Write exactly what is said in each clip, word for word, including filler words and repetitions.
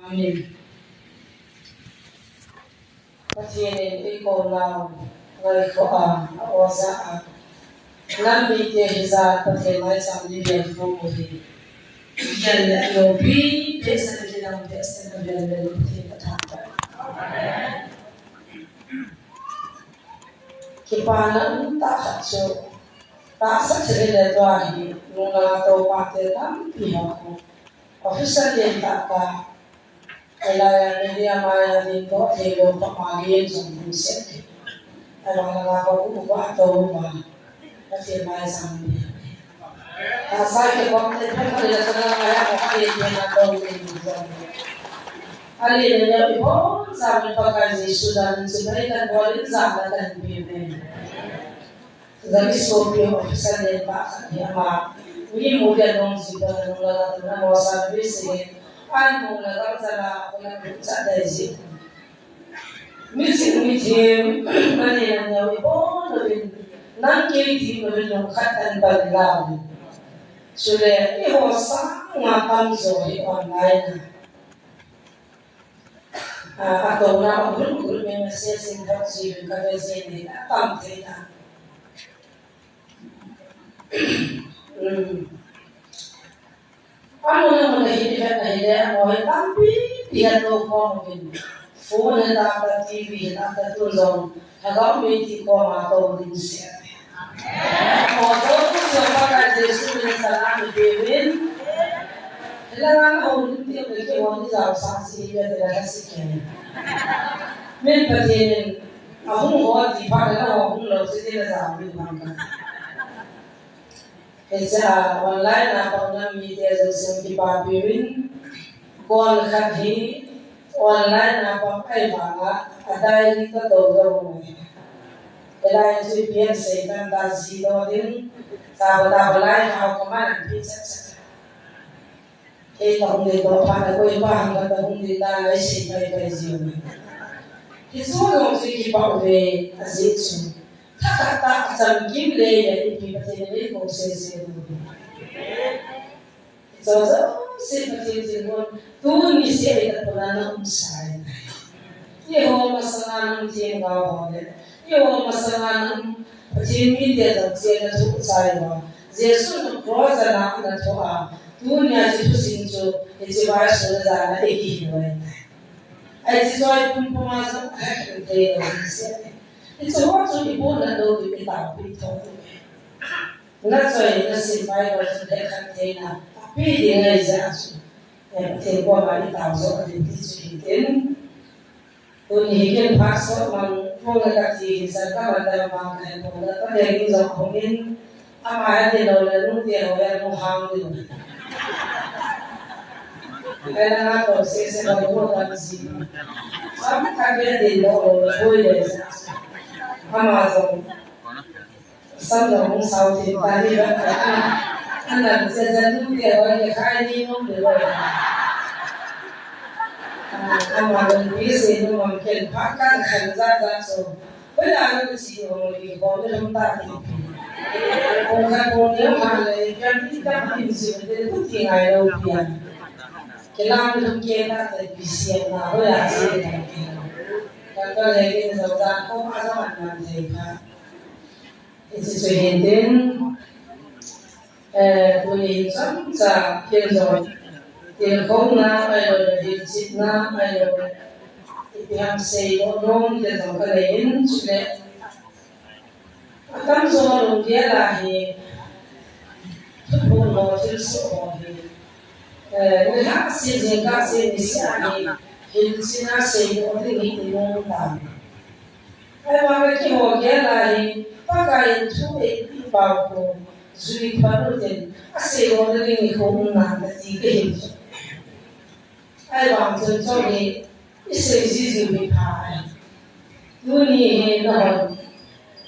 Amen. Pathen in eikounau ngaikhoa, a-o ja a, nam mite hija Pathen maicham ni bel khu hi, bel le alopi, behseh le dang, behseh le bel le Pathen kathangvah. Kipana umtah khat chu, tahsa thil le tua hi, nungla topa te tampi ho khu, officer lentah tah, Elijah media maiya ding toh theilou pama len jong ding seh. Abang langa kakou uva tou uva. Pathen maicham ni. Tahsa kikop te pha le sana maiya ko alen len a tou len jong. Alen len a iboncha min Pakai Jesu dan in chibai kan bol in jana kan pe uvin. Gari sopi officer lentah khat hi ama, mi mu dia nung ji pa nung la la na mo service hi, an nung la la cha la ko na cha dai ji. Mi ji mi ji, ani na na wi bo no bin, nang kei ti no bin nung khat an pan la. Chule, eiho sanga tamjo hi online a. A, atouna a group group in message in thot ji in kave ji in atam thei ta. Hmm. Amun amun a hi, hi, hi, hi, hi, amun hi tampi, pi ato khom in. Phone hi ta, ta, T V hi ta, ta, tun jong. Lhagao mi ti koma tou ding seh. Amen. Aw, tou tu seh Pakai Jesu min in salam i peuvin. Hilanga houlim ti le kihou ni jao sa si le te la si ke. Min Pathen in ahung ho ti phat le hung lou ti le jao ni bang ka. Hiche a online a pang nam mite jouse kipa peuvin, call khat hi online a pang ahivanga, a diary katou jou uve. Hilai chu ipi ham sei tan ta ji lou ding, taba taba lai hao kaman pi chat chat. Kei kahung ding toh phat a koi pa ham kata hung ding dan a isei pai pai jiu. Hichu jong chu kipa uve ajeh chu. Thakhat tah a chamkim le le ipi Pathen in eikou sese uve. Hichu jouse Pathen thilgon tuni seh a itat puna na um sai. Eiho masanga na um themgao ho le, eiho masanga na um Pathen mite jong chenna thu chai uva, Jesu na cross a na ana thoh a, tunia hiche thusim chu hiche vaisuna jal a eikihil uva ahitai. Hiche choi pumpuma jong ahet thei lou ding seh. Hiche ho chu iboh na lou ding itaopi thou. Na choi, na sim Bible chu lekhat theina ape ding ahi jeh a chu, eh, Pathen koma itao joh ding ti chu hitin. Tuni hi ken phat sot mang pong le kati hi san kaman dam vang kahin pong le, Pathen in jong ahung in, ama heti lou le nute ho le nung hang ding. Kaina nga to sese ka mo tam ji. Sam khat be ding lou lou le poi le sa. Ama jong Sam jong hung sao thei ta hi ba. Ana, ana, se jan nu te hoi ke khai ni nom le hoi. Ama jong pi se nu mam ken pha kan khan ja ja so. Hoi la na chi ho mo ki ho le lum ta ti. Ko ka ko ne ma le kan ti ka tin si de ku ti ngai lo pi a. Ke la lum ke ta te pi si na hoi la si de. Ka ka le ke jong ja ko ma ja man man thei kha. Hiche chu hitin, eh, tuni hin chomcha ken jong, tilkhouna ahilou le, hilchetna ahilou le, ipi ham seidoh nom te jong kanei in, chule atamjo lunggel a hi, thuphon ho, thilsoh ho hi, eh, nilhah seh, jingkah seh, niseh a hi, hilchetna seidoh ding hi inom tan. Ahivang a keiho gel a hi, Pakai in thu eipeh pau khu, jui phat utin, asei lou ding nikho um nante ti kahin. Ahivang chun chomcha hi, isei jiji hi pha ahi. Tuni hi nahon,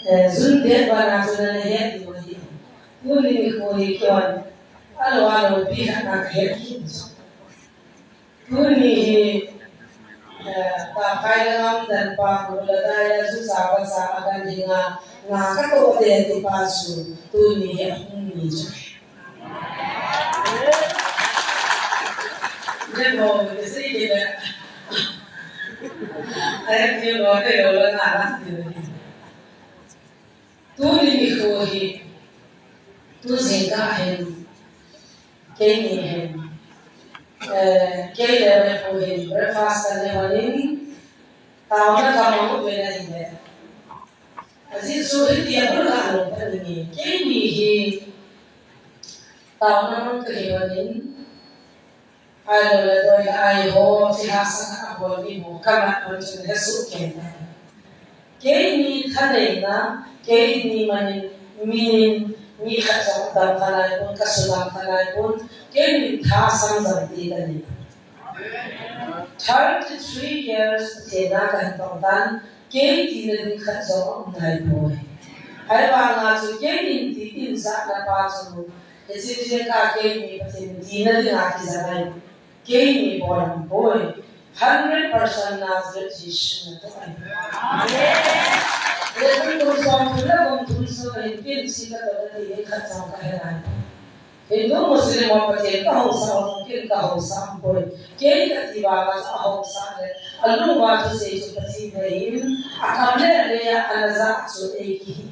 eh, jun det bana chun nahet diu ahi. Tuni nikho hi keiman, alou alou pi khat na kahet kit chu. Tuni hi, eh, Taphai le Ngamdan pa, Muladai a ju sa va sa a gan hi nga, nga ka to te ti pa chu, tuni hi ahung ni chu. Lemho, kasi Ai, ti lo, te lo, lo, na, na, ti lo. Tuni nikho hi, tu jingkah hin, keini hin, eh, kei le nikho hin, breakfast kan nei hon in, taona ka mang u ve na hi le. Ajeh chu hiti a bul ka lo ta ni, keini hi, taona mang ka hi hon in, Ahilou le doi le ai ho, thilha sanga abol mi ho, ka mat lou chun he suh kei tai. Keini thaneina, keini manin, minin, mi khat jong dam thalai pon, ka sudam thalai pon, keini tha sang jam ti ka nei. Thirty-three years, Pathen a ka hin tong tan, Kei tina ding khat jong aum nai poi. Ahivanga chu kei in ti in jahna pa chu, hiche jingkah keini Pathen tina dinga kija nai. Keini bol aum poi. Hundred percent Nazareth Jesu natoh ahi. Leiset kum somthum le kum thum sunga hin kei in chi ka toh na ti ding khat jong ka he nai. Hindu, Muslim ho Pathen ka haosa, ho kin ka haosa poi. Kei ka ti vanga chu ahaosa le, alung uva thusei chu Pathen ahin, akam le alei a ana ja chu ei kihi.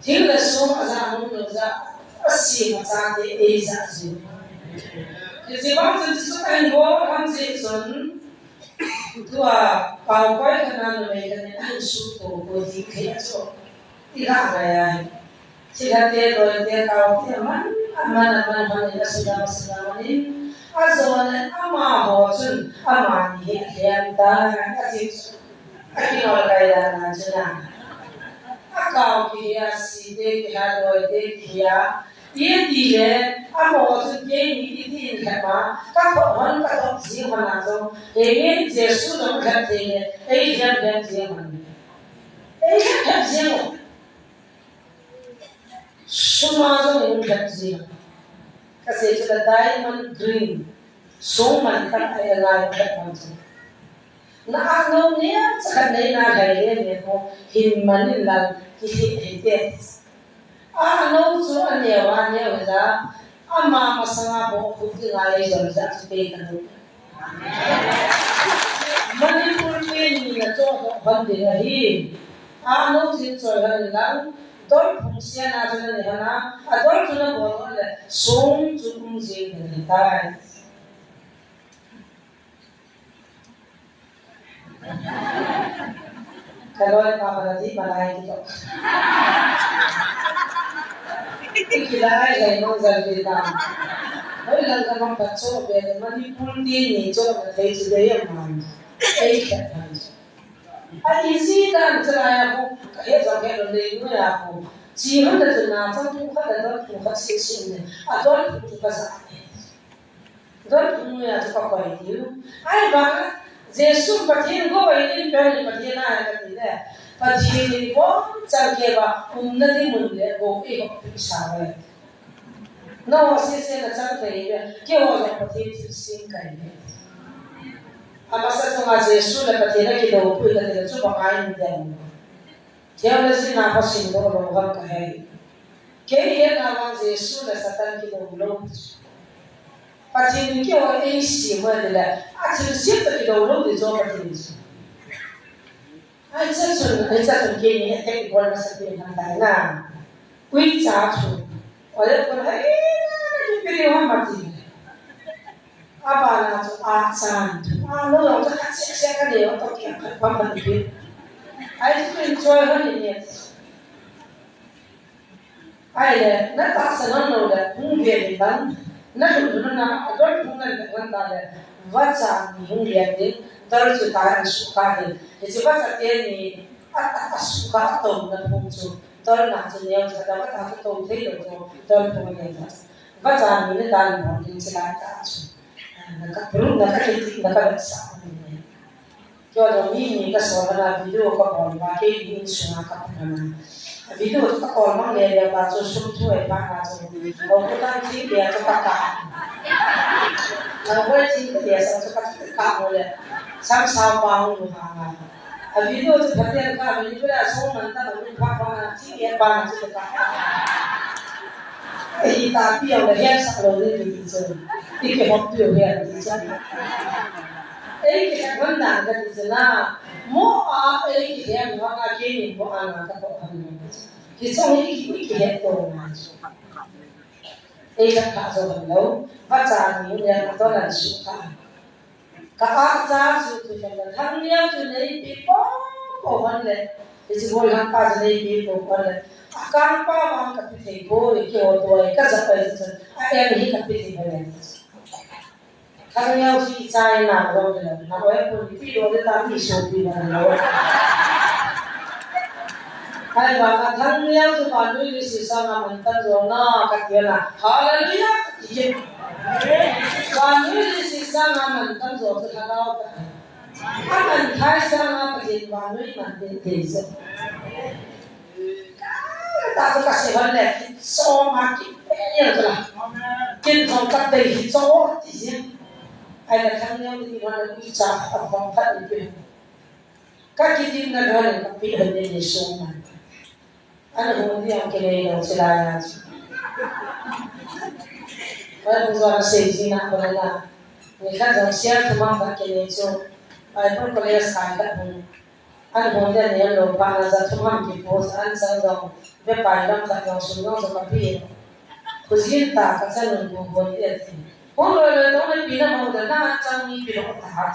Thil le sum aja, nung le ja, asem achate ei ja ji. Hiche vang chun chu kahin bol ham jeh chun, tua pao koi kana numei kana ahin suhto ko ti thei a chu. Ilah ngai ahi. Thilha te, doi te, kau te, aman, aman, aman, aman, in asudam, asudam in, ajona amaho chun, amani hi alhem tai, ati chu. Akinol kai dan a chun a. Akau kihi a, si te kihi a, doi te kihi a. Iti le, amaho chun keini iti in lhem a, ka thot hon, ka thot jing hon a jong, henge Jesu jong lhem thei le, ei lhem lhem jing hon. Ei lhem lhem jing hon. Sum a jong in lhep jing. Kasei chu la diamond green. Sum man khat a ngai lhep man chu. Na anou neocha khat nei na lhai le ne ko hin man in lang kilheh hite. Anou chu aneo aneo hila. Ama masanga bou khu kingai jol ja chu kei kanu. Manipur te ni na chohdoh hon ding ahi. Anou chu choi hon in lang, dol phung siana chu nanei hon a, adol chu nabol hon le, song chu um jing nahi tai. Ka loi pa ka la di ma lai ki to. Ki la ai lai nong jal vi ta. Hoi lang ka mang ka cho be le Manipur te ni cho na thei chu de yam man. Ei ka man. A easy dan chu lai a ko, ka he jong he lo le nu ya ko. Chi hon da chu na chang thu khat da dol thu khat si si ne. Adol thu chu ka ja. Dol phung noiya chu ka koi diu. Ahivang, Jesu Pathen gou ahin, Pathen ahi kati le. Pathen in gou chang kei uva, umna ding mun le gou eiho peh sa uve. Nangho sese nachang thei uve, keiho jong Pathen thilsem kahi uve. Amasa chunga Jesu le Pathen akiloupui kati le chu bang ahi dem. Theology na pa simdoh lou ham kahe. Kei hetna vang Jesu le Satan kilou lou. Pathen in keiho eisem uve tile, athilsem toh kilou lou ding chu Pathen in. Ahi, hiche chun, hiche chun keini attack ibol masapen ham tai na. Uicha chu. Ole kon hai, kipe ding ham ati. Abana chu achan. Alou jong chu khat seh seh kanei u toh kiam khat pam khat pi. Ahi chu enjoy hon in e. Ahile, natahsan hon lou le, hung ve in lang. Nalhun lhun na, adol phung na le ngan ta le. Vacha ni hung ve ding, dol chu ta an sukha ding. Hiche vacha teni, a, a, asukha atomna phung chu. Dol na chu neo chu, vacha chu to thei lou chu, dol phung neo chu. Vacha ni le dan bol ding chu lai ta chu. Na ka pru, na ka kiti, na ka sa. Keiho mi ni ka sol na video ka bol ba, kei ni sunga ka pru na. Video ka bol mang le le ba chu sum thu e pa na chu. Ko ko tan chi le chu ka ka. Na ko chi le sa chu ka ka mo le. Sam sa pa hu ha. A video chu phaten ka mi le so man ta ma ni pa pa na chi e pa na chu ka. Ei ta pi o le hian sak lo ni ti chu. Ti ke hop pi o hian ti chu. Ei ke hep hon dan ka ti chu na. Mo a ei ke hep hon a ke ni mo a na ka ko han ni. Hi chong hi ki ki hep to na chu. Ei ka kha zo han lo. Va cha ni ne a to nan su kha. Ka a cha chu tu ka la thang liau chu nei pi po po hon le. Ti chu bol hang pa chu nei pi po po le. A kang pa wang ka pi thei po, i ki o to ai ka za pa chu. A em hi ka pi thei po le. Thang liau chu i cha i na lo le. Na o e po ni pi lo le ta mi so pi na lo. Hai ba ka thang liau chu ba lui li si sa na man ta zo na ka ti na. Hallelujah. Ka ti. Vannoi le sihsanga man tam jo chu lhagao ka. A man thai sanga Pathen vannoi man teitei jo. Ka ta chu ka sei hon le, kit soma kit pe ni la. Kin thong ka tei hi cho ti jin. Ai la thang neo ni hon le, ui cha ka thong ka ti pe. Ka kitimna lhon le ka pi hon le Jesu man. An hung ding ang kinei lo chu lai a chu. Kan hung jong sei jing a, bang a. Ni khat jong sia thum ang khat kinei chu. Bible college kai khat hung. An hung ding ni an lo pa na ja thum ang ki post an chang jong. Be pai lam khat jong sum jong jong ka pi. Khojin ta ka chan un bu bon e ti. Hung loi loi tong le pi na hung da na chang ni pi lo ta ha.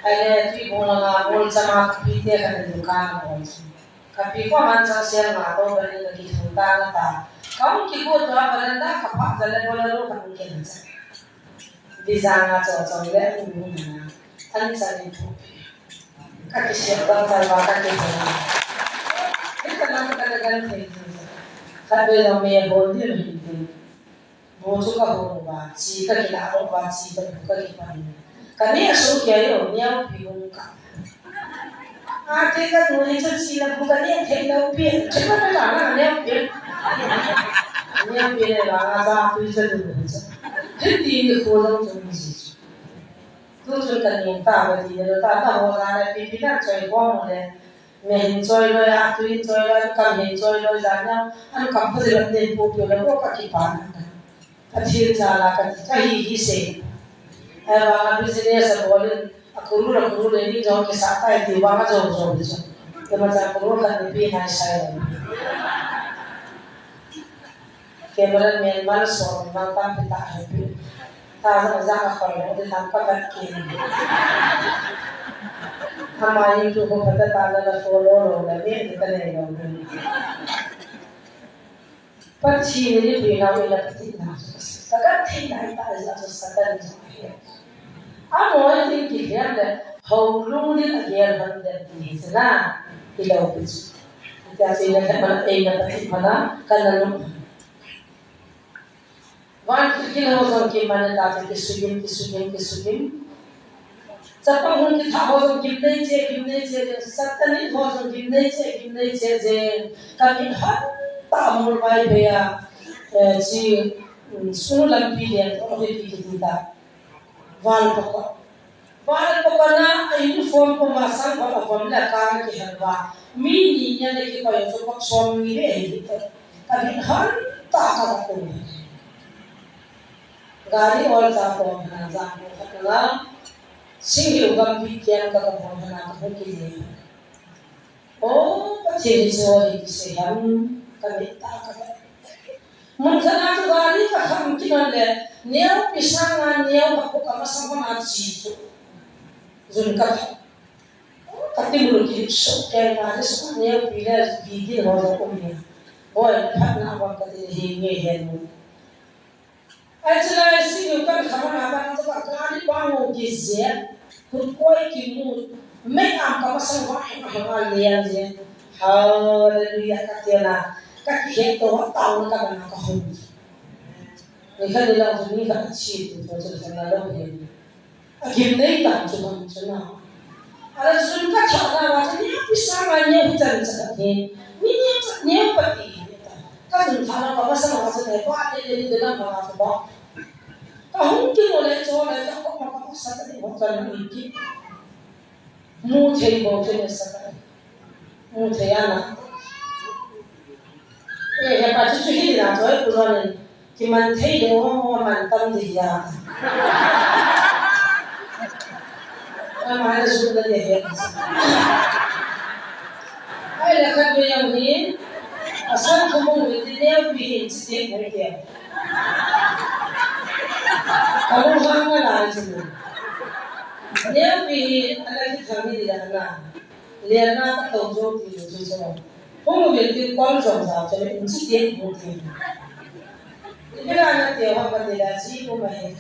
Ai le tui bung langa ol chama ka pi te ka ni dukan a bol chu. Ka pi ko man chang sial ma to ba ni ka ki thung ta na ta. Ka hung ki ko to a ba na ka pha ja le bol lo ka hung ke na cha. Di ja nga cho cho le hung hung na. An cha ni phu. Ka kisiam bang tal ba ka kisiam. Hita na ka na gan thei. Khat vei jong me bol ding ahi thei. Bu chu ka hon uva, chi ka kilah uva, chi ka bu ka kipan. Ka neh a suh kia yo, neo pi hung ka. A te ka nu ni chu chi la bu ka neh thei lo pi. Chi ka ka la na neo pi. Neo pi le la na za pi cha du bu cha. Hiti ni ko jong chu mi ji chu. Tu chun ka ning ta ba ti lo ta na ho na le pi pi na choi ko mo le. Me hin choi loi a, tu hin choi loi, kam hin choi loi, jan na, an kam pa jilap nen pu pu la ko ka kipan. Pathen cha la ka ti, ka hi hi se. Ai ba nga business a bol in, a kuru la kuru le ni jong kisa tai ti ba nga jong jong jong. Te ma cha kuru ka ni pi nai sai. Cameraman mal so mal tam pe ta hai pi. Ta za za ka khol lo de tam ka bat ki. Ama YouTube ko pata ta la follow lo la ni ta nei lo. Pathen ni pi na wi la pati na. Ta ka thi na ta za so Satan ni. Amo tin ki hiam le ho lu ni ta hiam ban de ti na. Ilo pi. Tia sina ka mana, ei na pati mana, ka na nu. Van kikil ho jong kiman ta, kisugim, kisugim, kisugim. Chapang hung kitha ho jong gimnei che, gimnei che, Satan ni ho jong gimnei che, gimnei che, je. Ka min hon ta mul bai pe ya, eh, chi, mm, sunu lampi le, to le pi kiti ta. Val pakot. Val pakot na a uniform ko masang ko a vom le ka na kihel va. Mi ni nia le kikoi chu paksom ni ve hi to. Ka min hon ta ka va ko. Gari ol cha ko na za ko ka na. Sing hiu gam pi kian ka ka vom na ka ho ki le. O, Pathen hi chu hi kisei ham, ka mit ta ka. Mun khat a chu gari ka kham kit lon le, neo pi sanga neo ka pu ka masang hon a chi chu. Jun ka tha. Ka ti mul ki so ke gari so neo pi le bi din ho lo um ni. Boi, phat na bang ka ti hi nge hen. Ai, chulai sinu kan khamana bang chu ka gari bang u kizia. Kut koi kimu. Mei am ka masang wa ai ma hanga lian je. Hallelujah, ka tia na. Ka kihet to wa tau na ka bang ka hum. Ni kha ni lang chu ni kha chi tu to chu na lo he. A gimnei tam chu bang chu na. Ala sun ka cha na wa chu ni a pisa ma ni a hu chan cha ka ni. Ni ni cha ni a pa ti ni ta. Ka sun tha na ka masang wa chu ne pa le le ni de na ma chu ba. Ka hung ki mo le cho le ka ko ma ka sa ta ni mo ka ni ki. Mu thei mo thei ne sa ta. Mu thei ana. Eh, hepa chu chu hi na choi pu ron in. Kiman thei le o o man tam di ya. Ama na su na le he. Ai la khat ve yang hi. Asan ko mo ve di neo pi hin chi te ko ke. Ka mo hang na la chi. Neo pi hin ala ki thang ni la na. Lian na ka to jo ti lo chu so. Hung vil tin kon jong sa che in chi ti bu ti. Ibi la na te ho ka ti la chi bu ma he.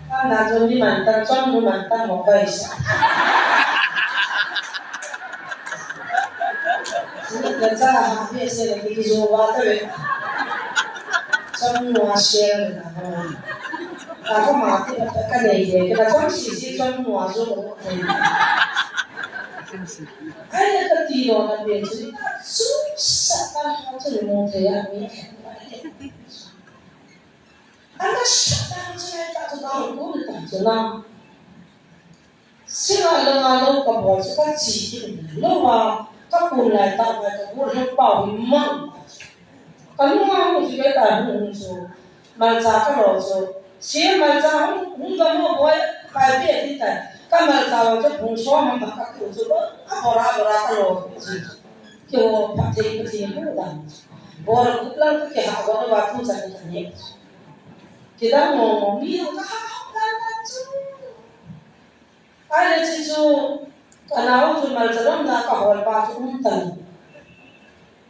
Ka na jo ni man tan chon nu man tan mo bai sa. Ni na cha ha bi se la ki jo wa ta ve. Chon nu a se la na ha. Ka ko ma ti ka ka nei de ka chon si si chon nu a jo ko. Ai, ka ti lo na pen chu, chu sa ta ha chu ni mo thei a mi. Ana sa ta chu ai ta chu ta ko ni ta chu na. Sila la nga lo ka bo chu ka chi ki lo wa ka kum lai ta wa ka bu he pa wi mang. Ka nu ma hu chu ka ta hu hu chu. Malcha ka lo chu. Si malcha hung, hung ka mo boi, pai pe ti ta. Ka malcha lo chu hung so ma ma ka ku chu lo. A bora bora ka lo chu. Ki ho pa te pa ti hu da. Bora ku la ka ki ha bora wa tu cha ni ka ni. Ki da mo mo mi ka ha ha ka ka chu. Ai le chi chu, ka nau chu malcha lom na ka hol pa chu um tan.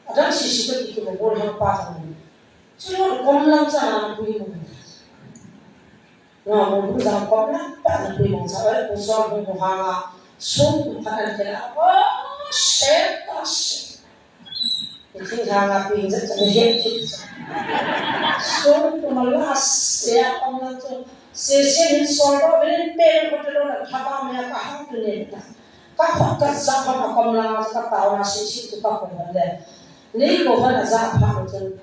Adam si si ka ki ki mo bol hang pa tan. Chu lo kom lang cha na pui mo. Na mo bu za kom lang pa na pui mo cha ai ku so bu bu ha nga. Su ku pa an ke la. Oh, shit, oh, shit. Iti hanga ping jat jat he. So, tu mala se a pang na tu. Se se hin sol ko ben pe ko te lo na thaba me ka ha tu ne ta. Ka kho ka za ko na kom na ka ta na se se tu ka ko le. Ni ko ha na za pha ko tu.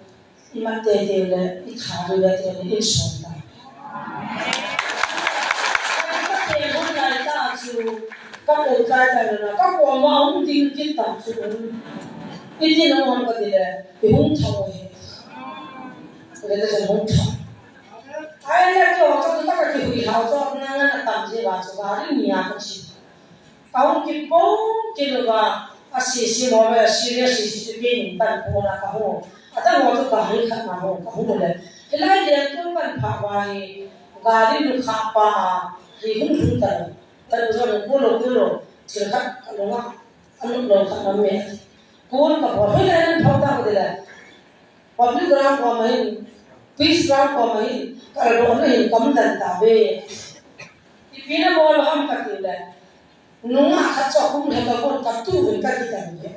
I ma te te le, i tha du le te le, i son ta. Ka te hon lai ta chu. Ka ko chai chai na, ka ko ma hung ding kit ta chu. Iti na hon ka ti le, i hung thau he. Le le hung thau. Ai le ko ka tu ta ka ki hui hau cho na na na tam je ba chu ba ri ni a ka chi. Ka hung ki pon ki lo ba a si si mo ba serious si si ki ni tan ko na ka ho. A ta mo chu ka hi kha na ho ka hu le. Hilai le tu kan pha ba hi. Gari lu kha pa hi hung hung ta. Ka lu zong kulo kulo, thil khat ka lunga, ka lunglou khat lam me. Kun ka bol, hoi lai nan phau ta ko de la. Public ground ko ma hin, peace ground ko ma hin, ka lo na hin kam dan ta be. Ipi na bol ham ka ti le. Nunga khat cho kum he ka bol ka tu hin ka ti ta be.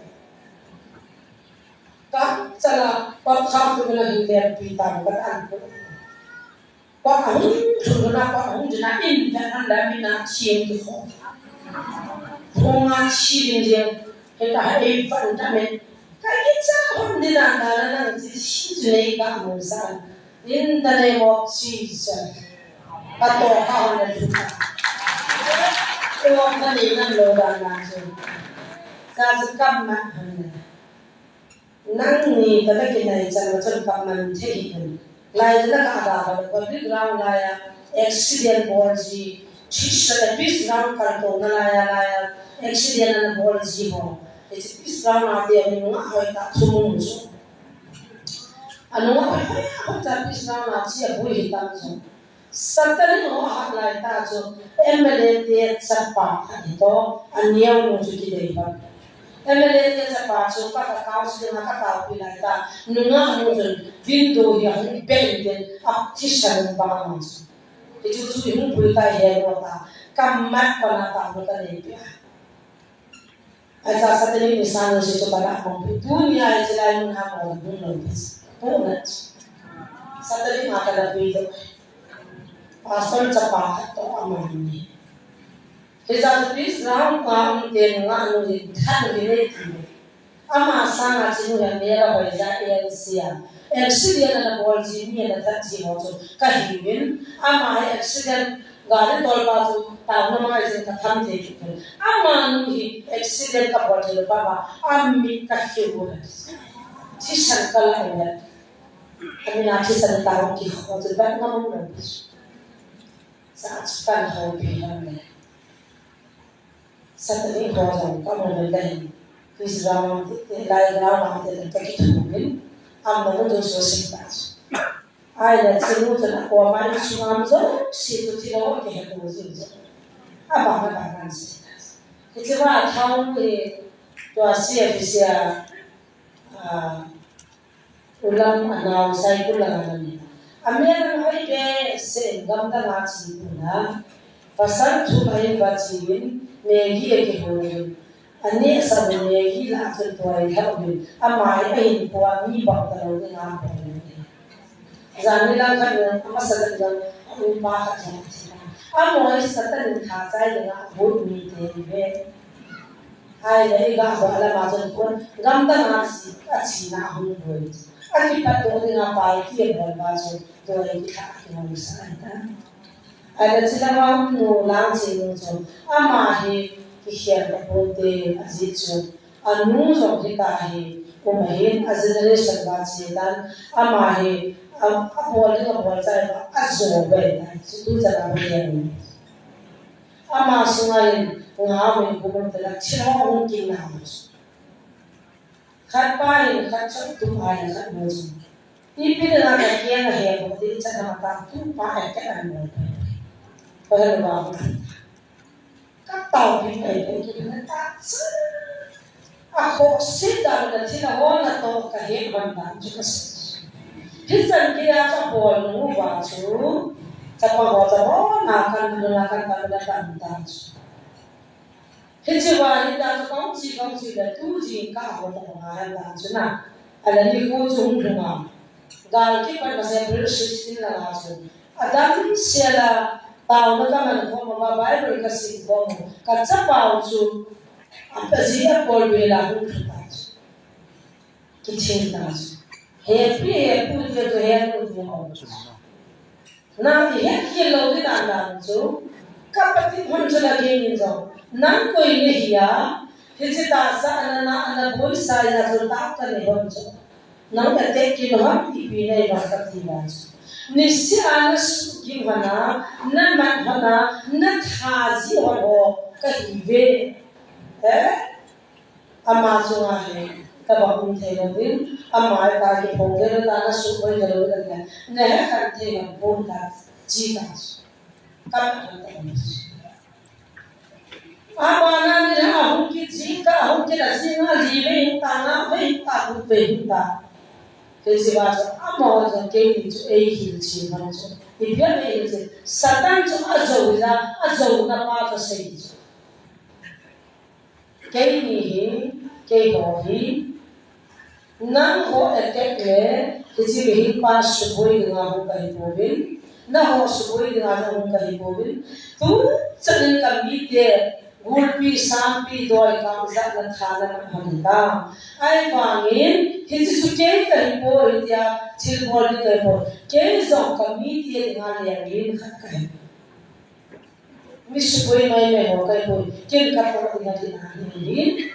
Ka chala pa kha tu na hin le pi ta ka an ko. Kwa ahung, chunga kwa ahung jina in ta han da mi na chim ki ho. Ho nga chi ding ding. He ta ha ei pan ta me. Ka ki cha hon di dan da na nang chi chi chu nei ka mu sa. In the name of Jesus. Ka to ka hon na chu ka. Ko ka ni nan lo da na chu. Sa chu kam ma hon na. Nangni kata kinai chan ma chan ka man thei hi. Lai jana ka ada ka ba background lai a accident bol ji. Thisa da peace ground kal to na lai a lai a accident ana bol ji ho. It's peace ground a te ni nga hoi ta thum mu chu. Anu nga hoi hoi ta peace ground a chi a bui hi ta chu. Satan in ho hat lai ta chu M L A te chapa khat hi to, a neo nu chu kidei hon. M L A te chapa chu ka, ka council a ka tao pi lai ta, nunga nu chun window hi a hung beng den, a thisan bang a chu. Hi chu chu hung pui ta he lo ta, ka mat pa na ta nu ka nei pi a. Acha Satanic ni sang si chu kana kong pi. Tunia ichi lai mun ha kong mun lo pi. Pu na. Satanic ma kana pi to. Pastor chapa khat to ama ni. Hija tu peace ground ka um ten nga nu ni than ni ne ti. Ama sanga chinu ya mera hoi ja A N C a. Accident ana bol ji mi ana that ji ho chu. Ka hi win. Ama hi accident Gari tolpa chu taona mai jing ka tham thei kit pon. Amanu hi accident ka bol thei lou pa va, a mit ka hiu u hen. Thisan kala ina. Amina thisan tao kikho chu ban ngam lo. Sa chu kan ho pi ham le. Satan in ho jong ka mo le hin. Quiz round te, te, lai round te, te, te, ki thu min. Am na mo do so si ta. Ai la chinu chun a ko mai chu ngam jo si tu ti lo ke he ko ji jo. A ba ba ba kan si. Ki chi wa thau ni tua si a fi si a, a, ulam a nau sai ku la na ni. A me na hoi be se gam ta na chi ku na. Pasal thu mai ba chi win me gi e ki ho ni. Ani sa bu ne hi la chun tua hi ha u min. Ama hi a hin pua mi bang ta lo ding a pua ni. Zan ni lang khat ni, ama sa dan lang, a u pa khat ni. Amo hi Satan in tha chai ding a bu mi te hi ve. Ai le i ga ba la ma chun kun, gam ta na si, a chi na hung bu. A ki pat to ding a pa hi ki bol ba chun, tua hi ki tha ki hung sa ai ta. Ai le chi la ma nu lang chi nu chun, ama hi ki hian ka pon te a ji chun. Anu jong hita hi, um ahin, a generation va chi dan, ama hi, a, a bol ding a bol chai va, a jo ve ta, chu tu cha la ve ni. Ama sunga hin, ngau min kumul te la, chilo hung kin na mo. Khat pa hin, khat chon tu pa hin, khat mo chu. Ipi na ka kiang a he bo, ti cha na ta, tu pa e ke an mo. Ko he ba. Ka tao pi pai pai ki na ta chu. A ho si da na thi na ho na to ka he ban dan chu ka si. Hi chan ki a ka bol nu va chu. Cha pa ho cha ho na kan nu na kan ta na ta ta chu. Hi chi va hi ta chu kong chi kong chi da tu ji ka ho ta ho na dan chu na. A la ni ko chu hung hung a. Gal kipat masa April sixteen langa chu. Adam siala taona kaman khom uva Bible kasim khom u. Kachapa u chu. Apaji apol vela hung thu ta chu. Kiching ta chu. Happy, happy, dia tu happy, dia mo. Na ti het khel lou ding dan dan chu. Ka pati hon chu la ke min jong. Nang koi ni hi a. Hichi tahsa ana na ana boisa ya chu ta ka ni hon chu. Nang ka te ki lo ha ipi nei lo ka ti la chu. Ni si ana su ki hon a, na man hon a, na tha ji hon ho ka hi ve. Eh? Ama chunga hi, tabang um thei lo ding, ama ta kiphong thei lo ta, na suboi thei lo ding, na he khan thei lo pon ta, chi ta. Ka ta ta. Ama na ni ha hung ki chi ka, hung ki la chi nga li ve hung ta, nga ve hung ta, hu ve hung ta. Ke chi ba chu, ama wa chu ke ni chu ei hil chi ba chu. I bia ei hil chi. Satan chu a zo la, a zo na pa chu sei chu. Keini hi, keiho hi, nangho attack le, hichi mihem pa suboi dinga hung kahi pouvin, naho suboi dinga jong hung kahi pouvin, tu chanin kamite, gulpi, sampi, doi, kam jat na thana man hon ta. Ahivangin, hichi chu kei kahi poi tia, thilbol ding kahi poi. Kei jong kamite dinga leng lin khat kahi. Mi suboi mai mai ho kahi poi, ken ka toh ding a ding ahi.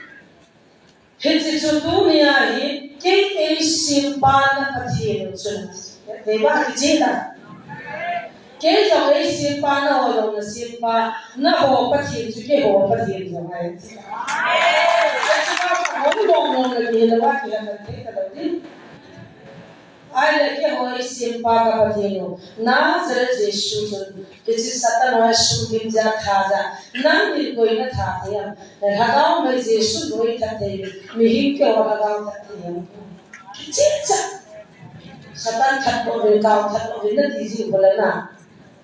Hichi chu tunia hi, kei eisempa na Pathen u chun. Kei ba kichi na. Kei jong eisempa naho jong nasempa, naho Pathen chu keiho Pathen jong ahi. Hichi ba ka hong dong dong na mi lo a ki ha ka thei ka lo ding. Ahile keiho eisempa ka Pathen u, Nazareth Jesu chun, hichi Satan ho suhgim jia tha jia, nangin koi natha thei am, Lhagao mei Jesu noi that thei, mihem keiho lhagao that thei am. Kichi cha. Satan that ko ve, kao that ko ve, nati ji ko le na.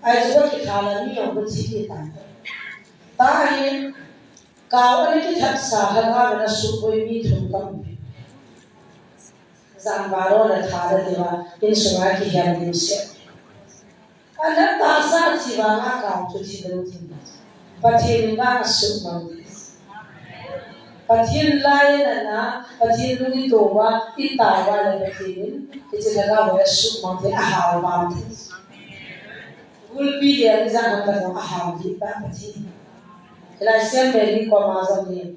Ahi chu kitha la mi jong ko chi ki ta. Tahin, kao ana kithat sa lhagao ana suboi mi thum ka um. Jan baro le tha le diva, insunga kihem dim se. Ana tahsa chi vanga kao chu thi lou ding. Pathen in vang asuhmang. Pathen lai in ana, Pathen lung i to uva, i tao uva le Pathen in, hichi lhagao hi asuhmang thei, ahao vang thei. Gulpi le ni jang ka jong ahao hi pa Pathen. Hilai sem le ni ko ma jong ni.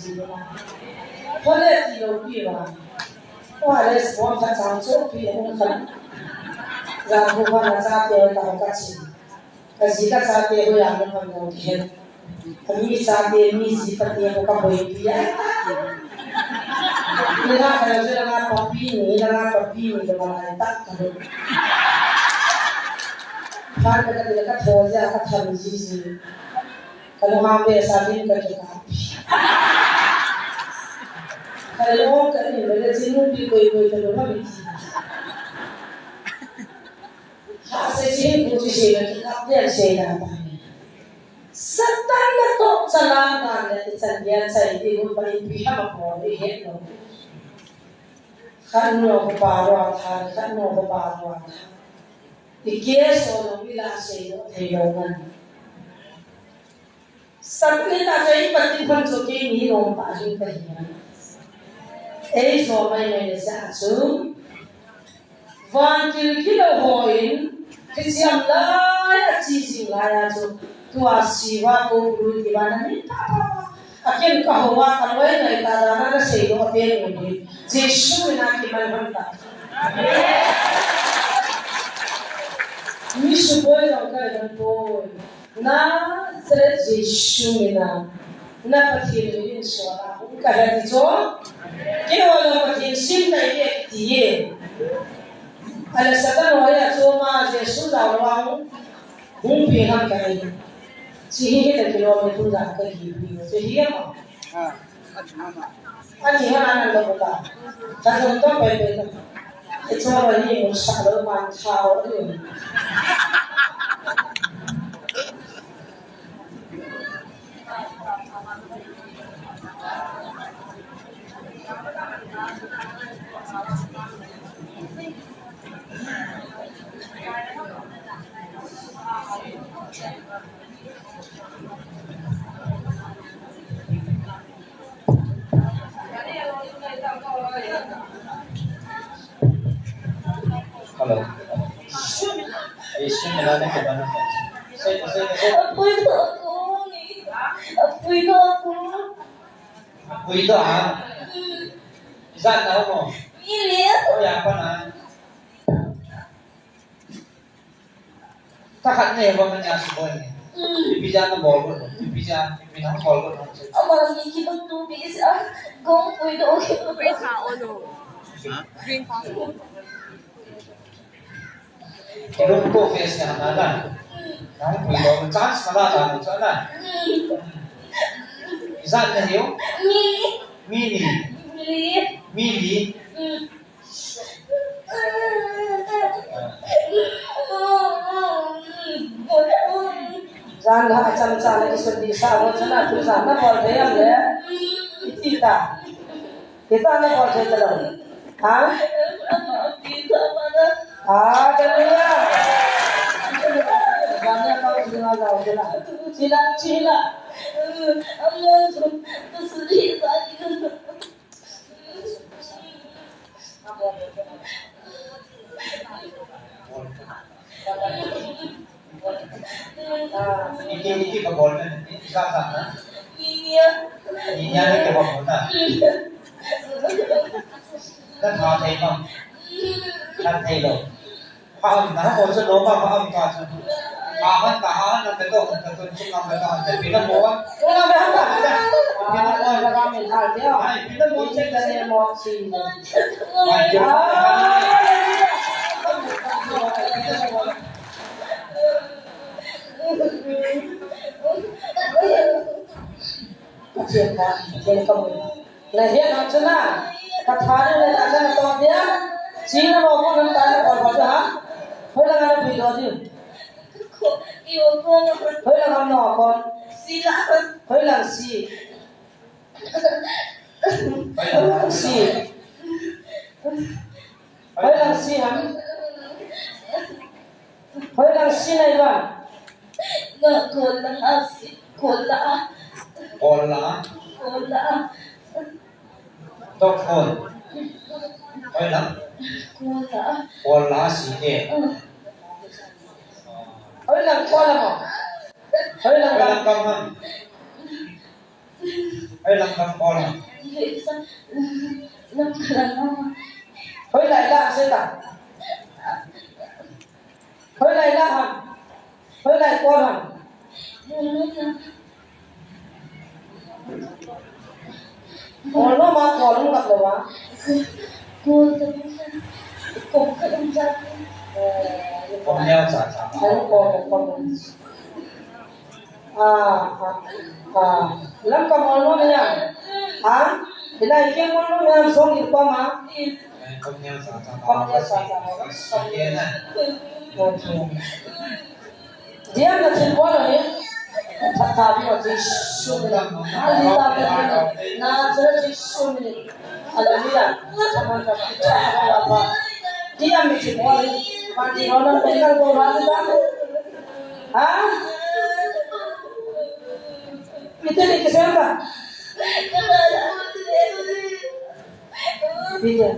ji na. Hole ti lo pi wa. Wa le spon ka chang cho pi na hung khan. Za ku ba na cha te ta ka chi. Ka ji ka chate hoiya na hon lo ti hen. Ka mi chate, mi ji pate ho ka boipi a. Ni na ka la jela nga papi ni, la nga papi ni, ka ma lai ta ka lo. Phan ka ka ka tho ja ka tham ji ji. Ka lo ha be sa bin ka ka. Ka lo ka ni le ji nu bi koi koi ka lo ma bi ji. Ha se jing ku ti se na ki kap den se na pa ni. Satan na to chala na le ti chan dia chai ti gu pa ni pi ha ma ko ni he no. Khan no ko pa ro tha, khan no ko pa ro tha. Ti ke so no mi la se no thei lo ngan. Satan in a chai pati phun chu kei ni nom ta hin ka hi. Ei zo mai mai le sa chu. Van til kilo ho in, kichiam lai, a chi jing lai a chu. Tua siva ko pulu ti va na ni ta ta ta. A ken ka ho va ka loi nai ta da na na sei lo a pen ni. Jesu in a ki mai hon ta. Mi suboi jong kahi poi. Nazareth Jesu mina, na Pathen min in sona hung kahi ti chu. Keiho jong Pathen simna ihi ti e. Ahile Satan ho a chu ama Jesu jao lou a hung, hung pi ham kahi. Chi hi hita kilom ni thum jat kahi pi. Chi hi ama. Ani ha anang da kota. Ka jong to pai pai ta. Ichora ni mo sa lo man thao ni. Hello. Isu mina ne ke bana. Sei, sei, sei. Apui to aku. Apui to aku. Apui to ha. Ijat na mo. Mili. Oh, ya pa na. Ka khat ne ba man ya suboi ne. Ipi ja na bol ko. Ipi ja, ipi na bol ko. Ama ni ki ba tu bi sa. Gong pui do ki. Green passport. Green passport. Ki rum ko face na na na. Na pui do chance na la na na. Ijat na hiu. Mili. Mili. Mili. Mili. Jan la cham cha le sun di sa ro chana tu sa na bol de yam le. Iti ta. Kita na bol de ta lo. Ha? Hallelujah. Jan la ka tu na la de la. Chila, chila. Iti, iti ka bol na, iti ka sa na. Ninia ni ka bol na. Na tha thei ma. Na thei lo. Paham na, mo chu lo ma, paham ka chu. Paham ka, ha, na ka to, ka to, chu ma, ka to, ka pina mo. Ko la ba ha. Pina mo, la ba min ha, ya. Ai, pina mo, che ka ne mo, chi. Ai, ya. Ka che ka, che ka mo. Na hian ang chu na, ka tha ding le na, na tawp dia. Chi na lo ko nan ta na ko ko ha. Hoi lang na pui do di. Hoi lang na ko. Hoilang si. Hoilang si. Hoilang si ham. Hoilang si nai ba. Nga kola si, kola. Kola. Kola. Tok kon. Hoilang. Kola. Kola si ke. Hoilang kola mo. Hoilang kam. Hoilang kam ham. Hoilang kam kola. Hoilang la seta. Hoilai la ham. Hoilai kol ham. Kol no ma kol no kat lo ma. Kom neo cha cha. Kom, kom, kom. Ah, ah, ah. Lamka Molnom ya. Ha? Hilai ke Molnom ya song il pa ma. Kom neo sa sa. Kom neo sa sa. Okay. Dia na thil bol ni. Tha tha bi ma Jesu min. Ali ta bi na cha Jesu min. Hallelujah. Tha ma ta cha ha la pa. Dia mi thil bol ni. Ma di ro na pe ka bol ma ta. Ha? Mite ni kisem ba? Mite.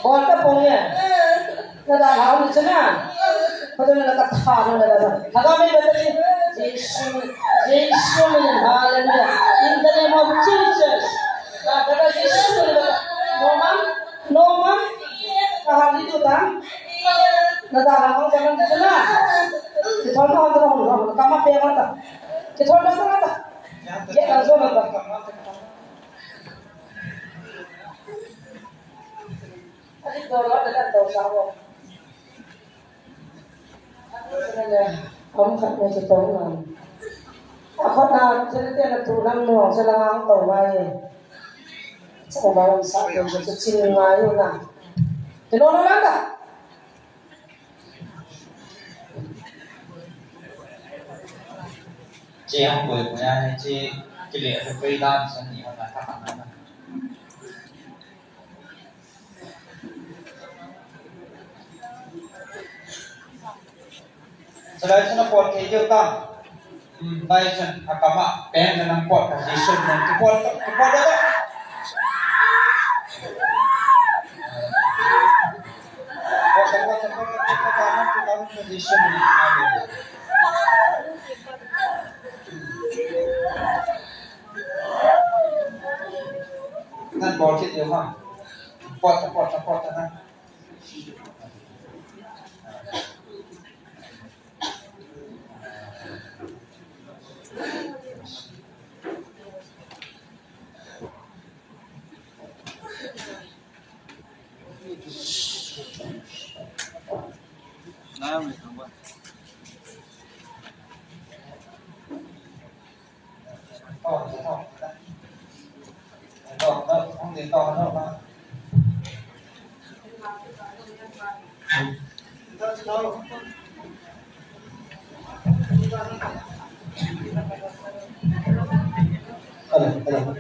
Bol ta pong ya. Na da hao ni chana. Pada na ka tha na da. Haga me bete ni. Jesu, Jesu min, hallelujah. In the name of Jesus. Ka da Jesu min. No man, no man. Kithol na, kithol na, kithol na, kithol na, kithol na. Ye, ang so na ba? Adi ko lo da to sa wo. Om khat ne to na. A khat na, te te na tu nam no, sa la ang to mai. Sa ba sa ko sa chin ngai na. Te no na da. Che hong poi poi a, che kile a poi dan san ni hong na ta kan na. Salai chun a pot thei deu ta. Bai chun a kama peng le nang pot position nang ki pot, ki pot da. Pot, pot, pot, pot, pot, pot, pot, pot, position nang. Nan pot thei deu ha. Pot, pot, pot, pot, nang. Hello, hello.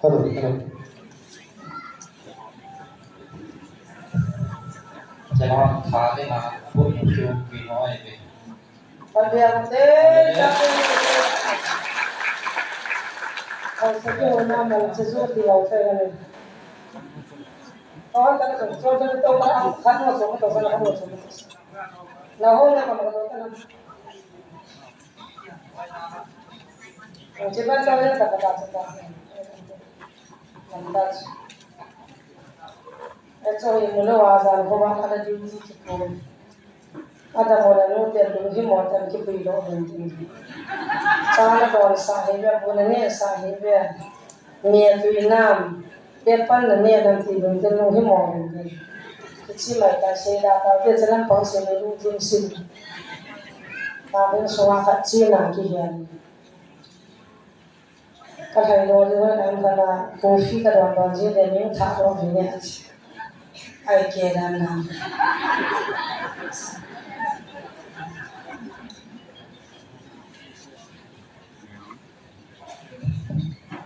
Hello, hello. Chalo, kha de na, bu chu pi noi de. Hallelujah. Hallelujah. Hallelujah. Hallelujah. Hallelujah. Hallelujah. Adam'u le nu te lunghimo tah in kipui lou hen tin. Cha na don sah hi ve, bu na neh sah hi ve. Neh tui nam, paper na neh nam ti lung tin lunghimo hen tin. Kichi mai ta sei da ta, ve cha lam pang sei le lungthim sim. Ta ben sunga khat chi na kihen. Ka lhai lo ni hoi lam ka na, coffee ka don don ji le, min tha lo ni ne. Ai ke dan na.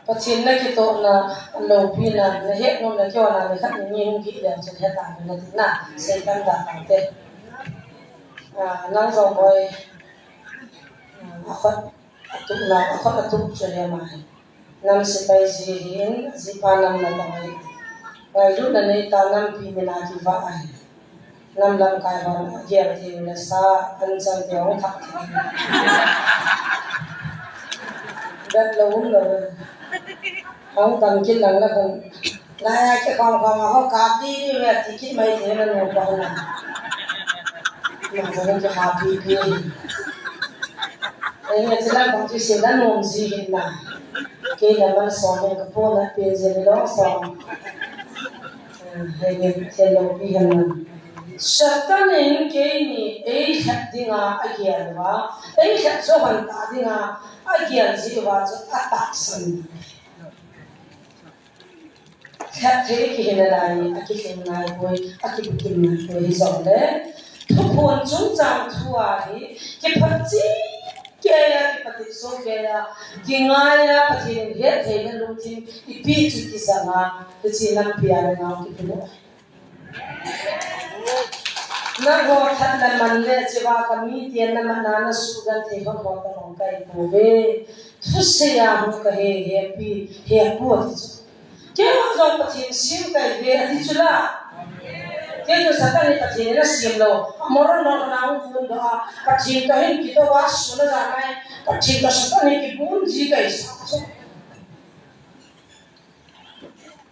Pathen na kitohna, loupina, na het nom na kiona, na khat ni hung kit le, chen het ta na ti na, Satan da ta te. Ah, nang jong boi. Ah, a khut. Atukna, akhut atuk chu hi ama hi. Nam sepai ji ahin, ajipa nam natong ahi. Ngailutna neita nampi mina kivah ahi. Nam lamkai hon agel thei u le sa, anchal te hung thah thei. Bet lou um lou. Hung tam kit lang la kon. Lai a kikhom khom a ho kap di di ve ti kit mai thei na nu pa na. Nang jong kihappy pi. Ei nge chilang bang chu sei na nom ji hin na. Kei na man som hin ka po na pen je ni long som. Hei nge thei lou pi hin na. Satan in keini ei lhep dinga agel uva, ei lhep jo han ta dinga agel ji uva chu atahsan. Lhep thei kihi nalai, akilhing nai poi, akibukim nai poi hijongle, thuphon chungchang thu a hi, kiphat cheh keiya, kipat cheh keiya, kingai a, Pathen in hetthei na lungthim, ipi chu kijang a, hiche nampi a le nau kipe lou. Nangho that le man le cheva ka mite na man na na suhgal thei ho ho ta hong kai pouve. Thusei a hung kahe, hepi, hepu ti chu. Keiho jong Pathen sem kahiuve ati chu la. Kei chu Satan in Pathen in asem lou. Amoron lou na hung phun doh a. Pathen toh hin kidoh a sun a ja nai. Pathen toh Satan in kibun ji kahi sa chu.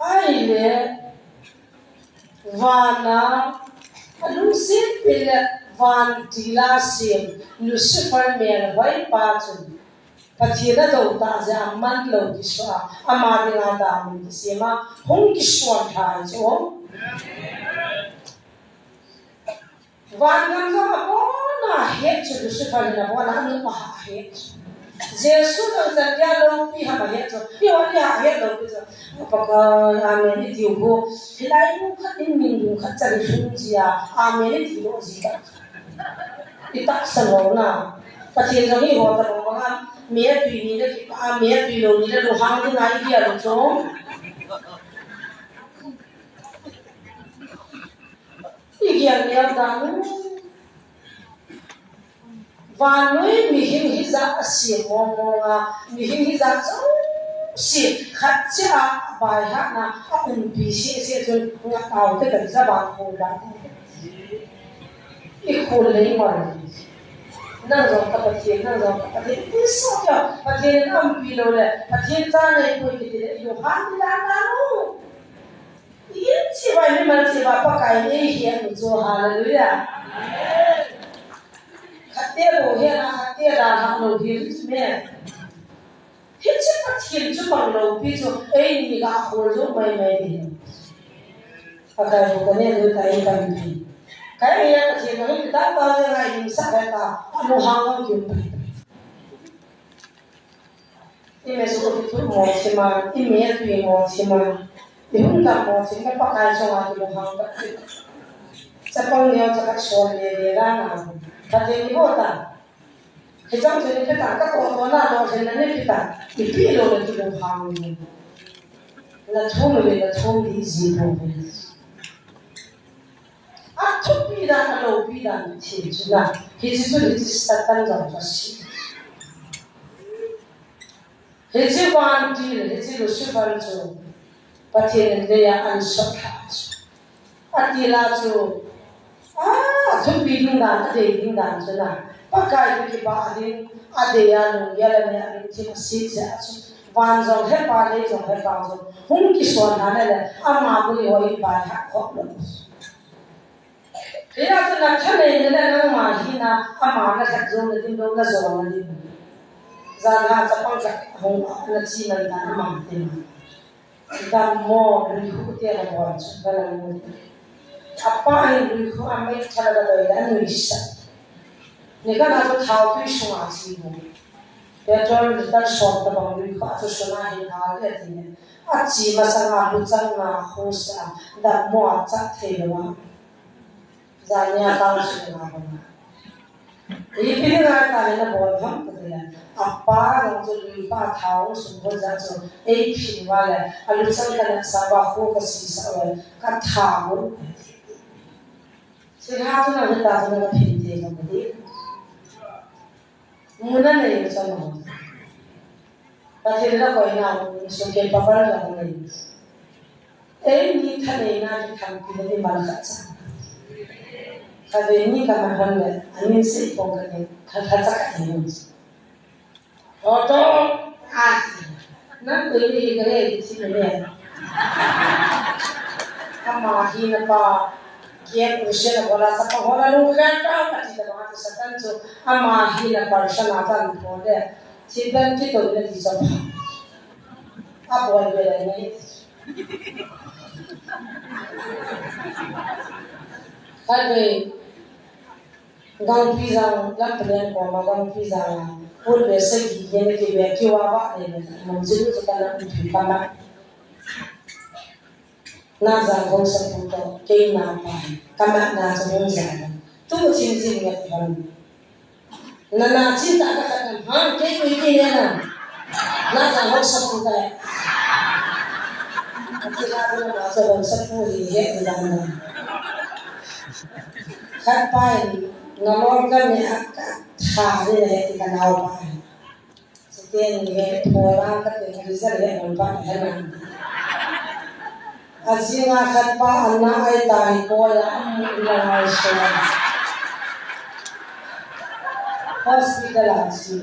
Ahile, vana, Alungset pen le vantil a sem Lucifer melhoi pa chun Pathen adou tah jeh a aman lou kisah a, ama dinga damun kisem a, hung kison lhai chu. Vangam jong abon a het chu Lucifer in abon a, anop a ahet chu. Jesu jong chan dia loupi ham ahet chu. Eiho dia ahet loupi chu. Pakai, amen itiu ho. Hilai mun khat in min mun khat chan lhung jia, amen iti lou ji ta. Itahsa lou na. Pathen jong eiho tabang banga, mi atui ni le kipa, mi atui lou ni le lunghang ding a igel u chu. Igel neo dan u. Vannoi mihem hijat a sem mong mong a, mihem hijat jouse khat cheh a baihatna a umpi seh seh chun ngat au te kan sa ba ko ba. I khol lei mar. Nang jong ka Pathen, nang jong ka Pathen. I so kya Pathen in umpi lou le, Pathen cha nei poi kiti le, Johan ni dan dan u. Ijat cheh uva, mimal cheh uva, Pakai in eihet u chu, hallelujah. Khatvei bou hena, khatvei dalha lou hi chu me. Hiche Pathen chu mang loupi chu, eini ga khol jou mai mai ding. Pakai bou ka ne lu ta in tampi. Kai ya Pathen mang ta ta le ngai lim sa ta, anu hang kim pi. I me chu ka kithu mo thim a, i me tui mo thim a, i hung dam mo thim a, Pakai chunga kilunghang ka ti. Chapang neo cha ka sol le le la na. Pathen ni bo ta. Hichang chu ni pe ta, ka to to na to thim na ni pe ta. Ipi lou le kilunghang ni. Na thum le na thum di ji bo. Athupi dan, aloupi dan, thil chu na. Hiche chu, hiche Satan jong chu ahi. Hiche vantil, hiche Lucifer chu Pathen in leiya ahin sot lha chu. Atil a chu, a, athupi ding dan, adei ding dan chu na. Pakai toh kibah ding, adei a lunggel a ne, alungthim aset jeh a chu. Van jong hepa, lei jong hepa jong hung kison lha na le, ama bul i hoi pai ha khop lou. Hijeh chun na thaneina le nangma hina, ama na lhat jou na ding, na jong na ding. Jan a chapang khat hung a, na chi man ta ama ding. Dammo, luikhu te na bol chu, na la mu. Apa hin luikhu a mei thala ka doi la nuisat. Nikhat a chu thao tui sunga chi bu. Petrol litre som tabang luikhu a chu suna hin hal le ti ne. Achi masanga luchang na khu sa, dammo a cha thei lou a. Jania tang suna hona. Ipi dinga tahina bol ham kati le, apa jong chu luipa thao sung ho jeh chu, eiphin uva le, aluchang kana sa uva, khu kasisa uva, katha u. Sila chu nang hita chu nang phin te ka ti. Muna nei u chang u. Pathen la koina u, sukeh papal la u nei. Eini thaneina kitham pi na ni mal khat cha. Khatvei ni ka man hon le, amin sei pong ka ni, kha kha cha ka ni. Oto, a, nang koi ni ka he ki thi ne. Ama hina pa, kiet u se na bola sa pa hola lu ka ta ka ti da ba ta Satan chu, ama hina pa sa na ta lu po de. Thi dan ki to na ti sa pa. A bol be le ni. Khatvei, Gangpijang, Lamphalen koma Gangpijang a, put ve sagi yen kive kiva va le le, mun jin chu kana umpi kana. Na jang gong sa pu to, kei na pa, kama na sa gong jang. Tu chin chin nge pan. Na na chin ta ka ka ha, kei ni ki ne na. Na jang gong sa pu ka le. Ati la bu na sa gong sa pu hi he ni dan na. Khat pa in, na lor ka ni a ka tha ni le ti ka nau pa in. Siten ni he, phola ka te ni sa le nau pa he na. Ajing a khat pa an na ai ta hi ko ya am la ngai so. Hospital a chi.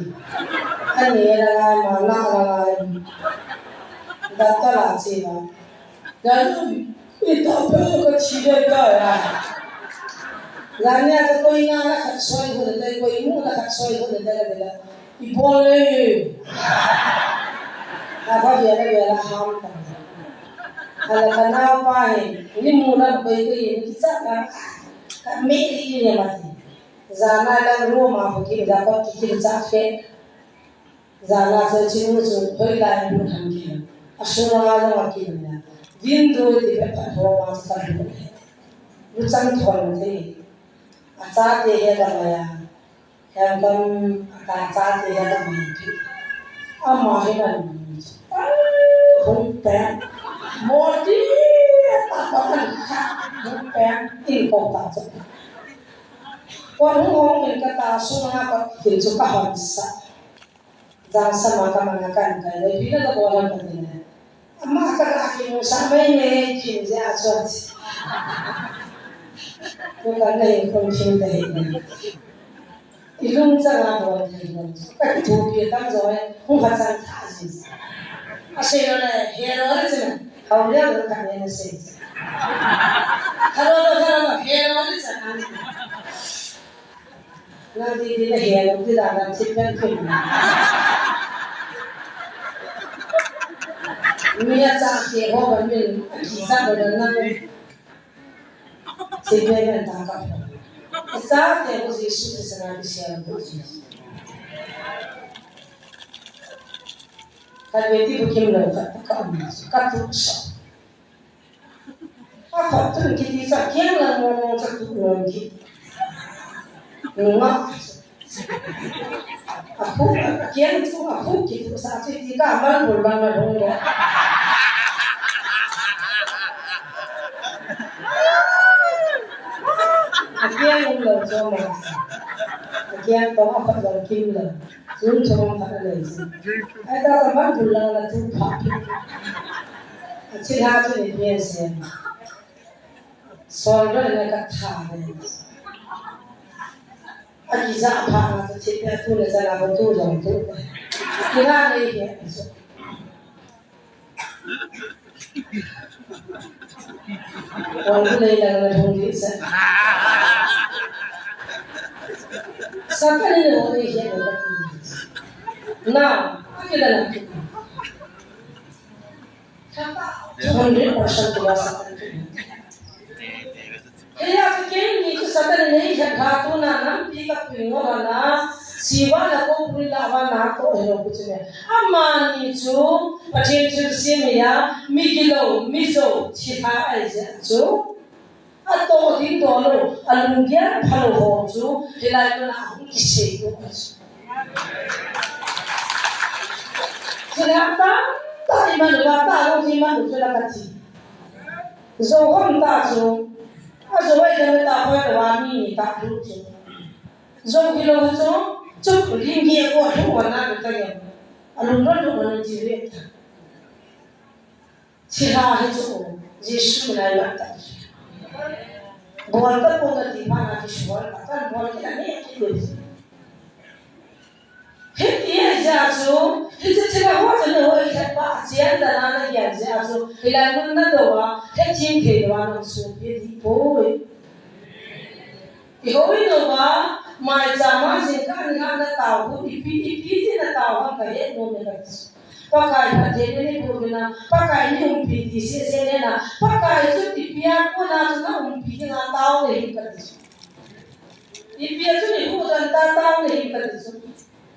Ani la ngai ma na la ngai. Doctor a chi ma. Dai, ita pe ka chi de ka ya. Jania ka koi na la khat soi hu le, koi mu la khat soi hu le, la la. I bol le. Ka ba bia la bia la ham ta. Ala ka nau pa he, ni mu la koi koi ni ki cha ka. Ka me ni ni ma ti. Jana la ru ma ko ki la ko ki ki cha ke. Jana se chinu chu hoi lai bu tham ki. A su la la ma ki na. Din du ti pe pa ho ma sa du. Lu chang thon te. A cha te he la ma ya. Hiam kam a ka cha te ya ka mi tu. Ama hi man. Hung pen. Moti ta pa kan kha. Hung pen. In ko ta chu. Ko hung hung min ka ta su na ka tin chu ka hon sa. Jang sama ka man kan kai le pi na ka bo lam ka tin. Ama ka la ki mu sa mai ne kin je a chu. Ko ka nei ko kin te. I lungchang a bol thei lou. Ka kithopi tam jo e, hung ha chang tha ji. A sei lou le, he lou le chun, hao le lou ka ne na sei. Hao lou, hao lou, he lou le chun. Na di di na he lou di da na chip pen pen. Mi a cha ke ho ban min, a ki sa ban na. Seipen ta ka. Sa te ko Jesu Christa na ki siam ko Jesu. Ka beti bu kim lo ka ka um ka tu sa. Ka pa tu ki ti sa kiang la mo mo ka tu lo ki. Nunga. A khu, a kiang chu a khu ki tu sa chi ti ka man bul bang na hung lo. A kiang um lo cho ma. A kiang to a pa lo kim lo. Sun cho ma pa lo. Ai ta ka man bul bang na tu pa. A chi ha chu ni bien se. Sol lo na ka tha ne. A kija pha na chu thip a tu le cha na bo tu jong tu. Kira nei hi. Wan tu nei la na jong di sa. Sa ka nei ho nei hi na. Na, a kila na. Hundred percent tu Satan. Hiya ka kei ni tu Satan nei hiya ka tu na nampi ka pui ngo na na. Siva na ko pui la va na ko helo ku chine. Ama ni chu, Pathen chu si mi ya, mi kilo, mi zo, chi ha ai je chu. A to ding to lo, a lunggel pha lo ho chu, hilai mun a hung kisei to ka chu. Chule a tam tah i man uva, ta lo i man u chu la ka ti. Zo hom ta chu, a zo ai dam ta hoi lo a mi ni ta lu chu. Zo hi lo chu, chu lim hi a ko thu wa na ka ya. A lung ron lo na chi le ta. Thilha hi chu Jesu min a i mat ta. Bol ta pon a ti pha na kisual ta, kan bol kit a neh kit u. Hiti ahi jeh a chu, hiche thilha ho chu na hoi khat pa a chian dan a na gen jeh a chu, hilai mun na do a, hethem thei lou a na sopi ding poi. I hoi lou a, maicham a jingkah ni a na tao u, ipi, ipi ti na tao ham ka het nom e ka ti. Pakai phatthei nei boh uvin a, Pakai nei umpi ti seh seh nen a, Pakai chu ipi a kona chu na umpi ding a tao nei hin ka ti. Ipi a chu nei huhdoh ta tao nei hin ka ti chu.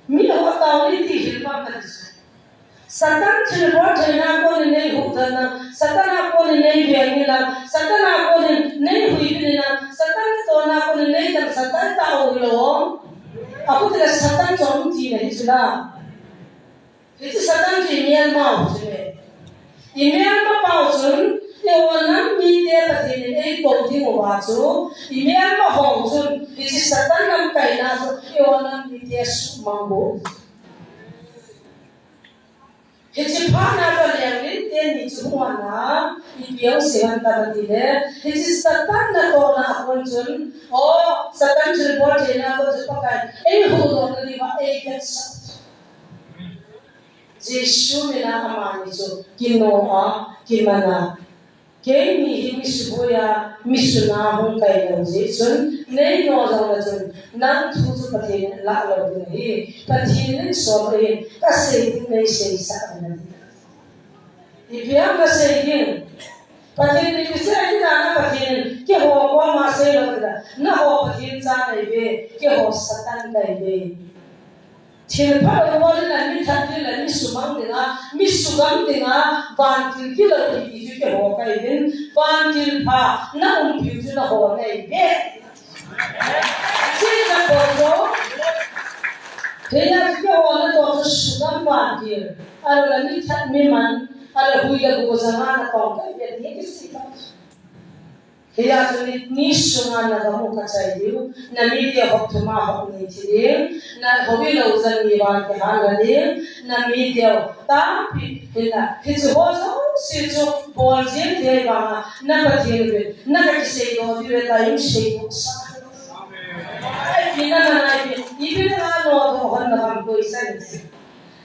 Mi ho tao nei ti hil pah ka ti chu. Satan thilbol theina a kon in nei huhdoh na, Satan a kon in nei veng in la, Satan a kon in nei huhdoh in la, Satan tona a kon in nei dam, Satan tao u lo. A kon in la Satan chom ti na hi chu la. Hichu Satan chu i melmau chu le. I melma pau chun, eiho nam mite Pathen in eikou ding uva chu, i melma ho chun, hichu Satan lamkaina chu, eiho nam mite asuhmang bou. Hichu phatna chu Lenglin teni chu hung ana, ipi asei ham iti le, hichu Satan natohna a kon chun, o, Satan thilbol theina a kon chun Pakai, eihuhdoh na diuva, eivetsah. Jesu min a amani chu kino a, kiman a, Keini hi mi suboi a, mi suna hung kai lou jeh chun, nei no jong le chun, nang thu chu Pathen in alah lou ding ahi. Pathen in asol ahin, kasei ding nei seisah ding ahi. Ipi ham nasei ding? Pathen in ipi sei ding a, na Pathen in keiho koma sei lou ding a, nangho Pathen cha neive, keiho Satan neive. Thil phalou bol ding le, mi that ding le, mi sumang ding a, mi sugam ding a, vantil kilou ding ti chu keiho kahiuvin, vantil pha na umpiu chu nangho neive. China bol lou. Hiya keiho natoh chu sugam vantil. Ahilou le mi that mi man, ahilou le hui le go janga natong kahiuve ti kisei. Hiya chu ni, ni sunga nagam u kachai diu, na mite hop thuma hop nei thi ding, na houin lou jan ni vang kihal ding, na mite tampi hinla, hiche ho jouse chu bol jing thei vanga, na Pathen uvin, na kakisei doh diu ve tia, in seidoh sah. Ai, ipi na na, ipi, ipi na na nodoh hon na ham koi san.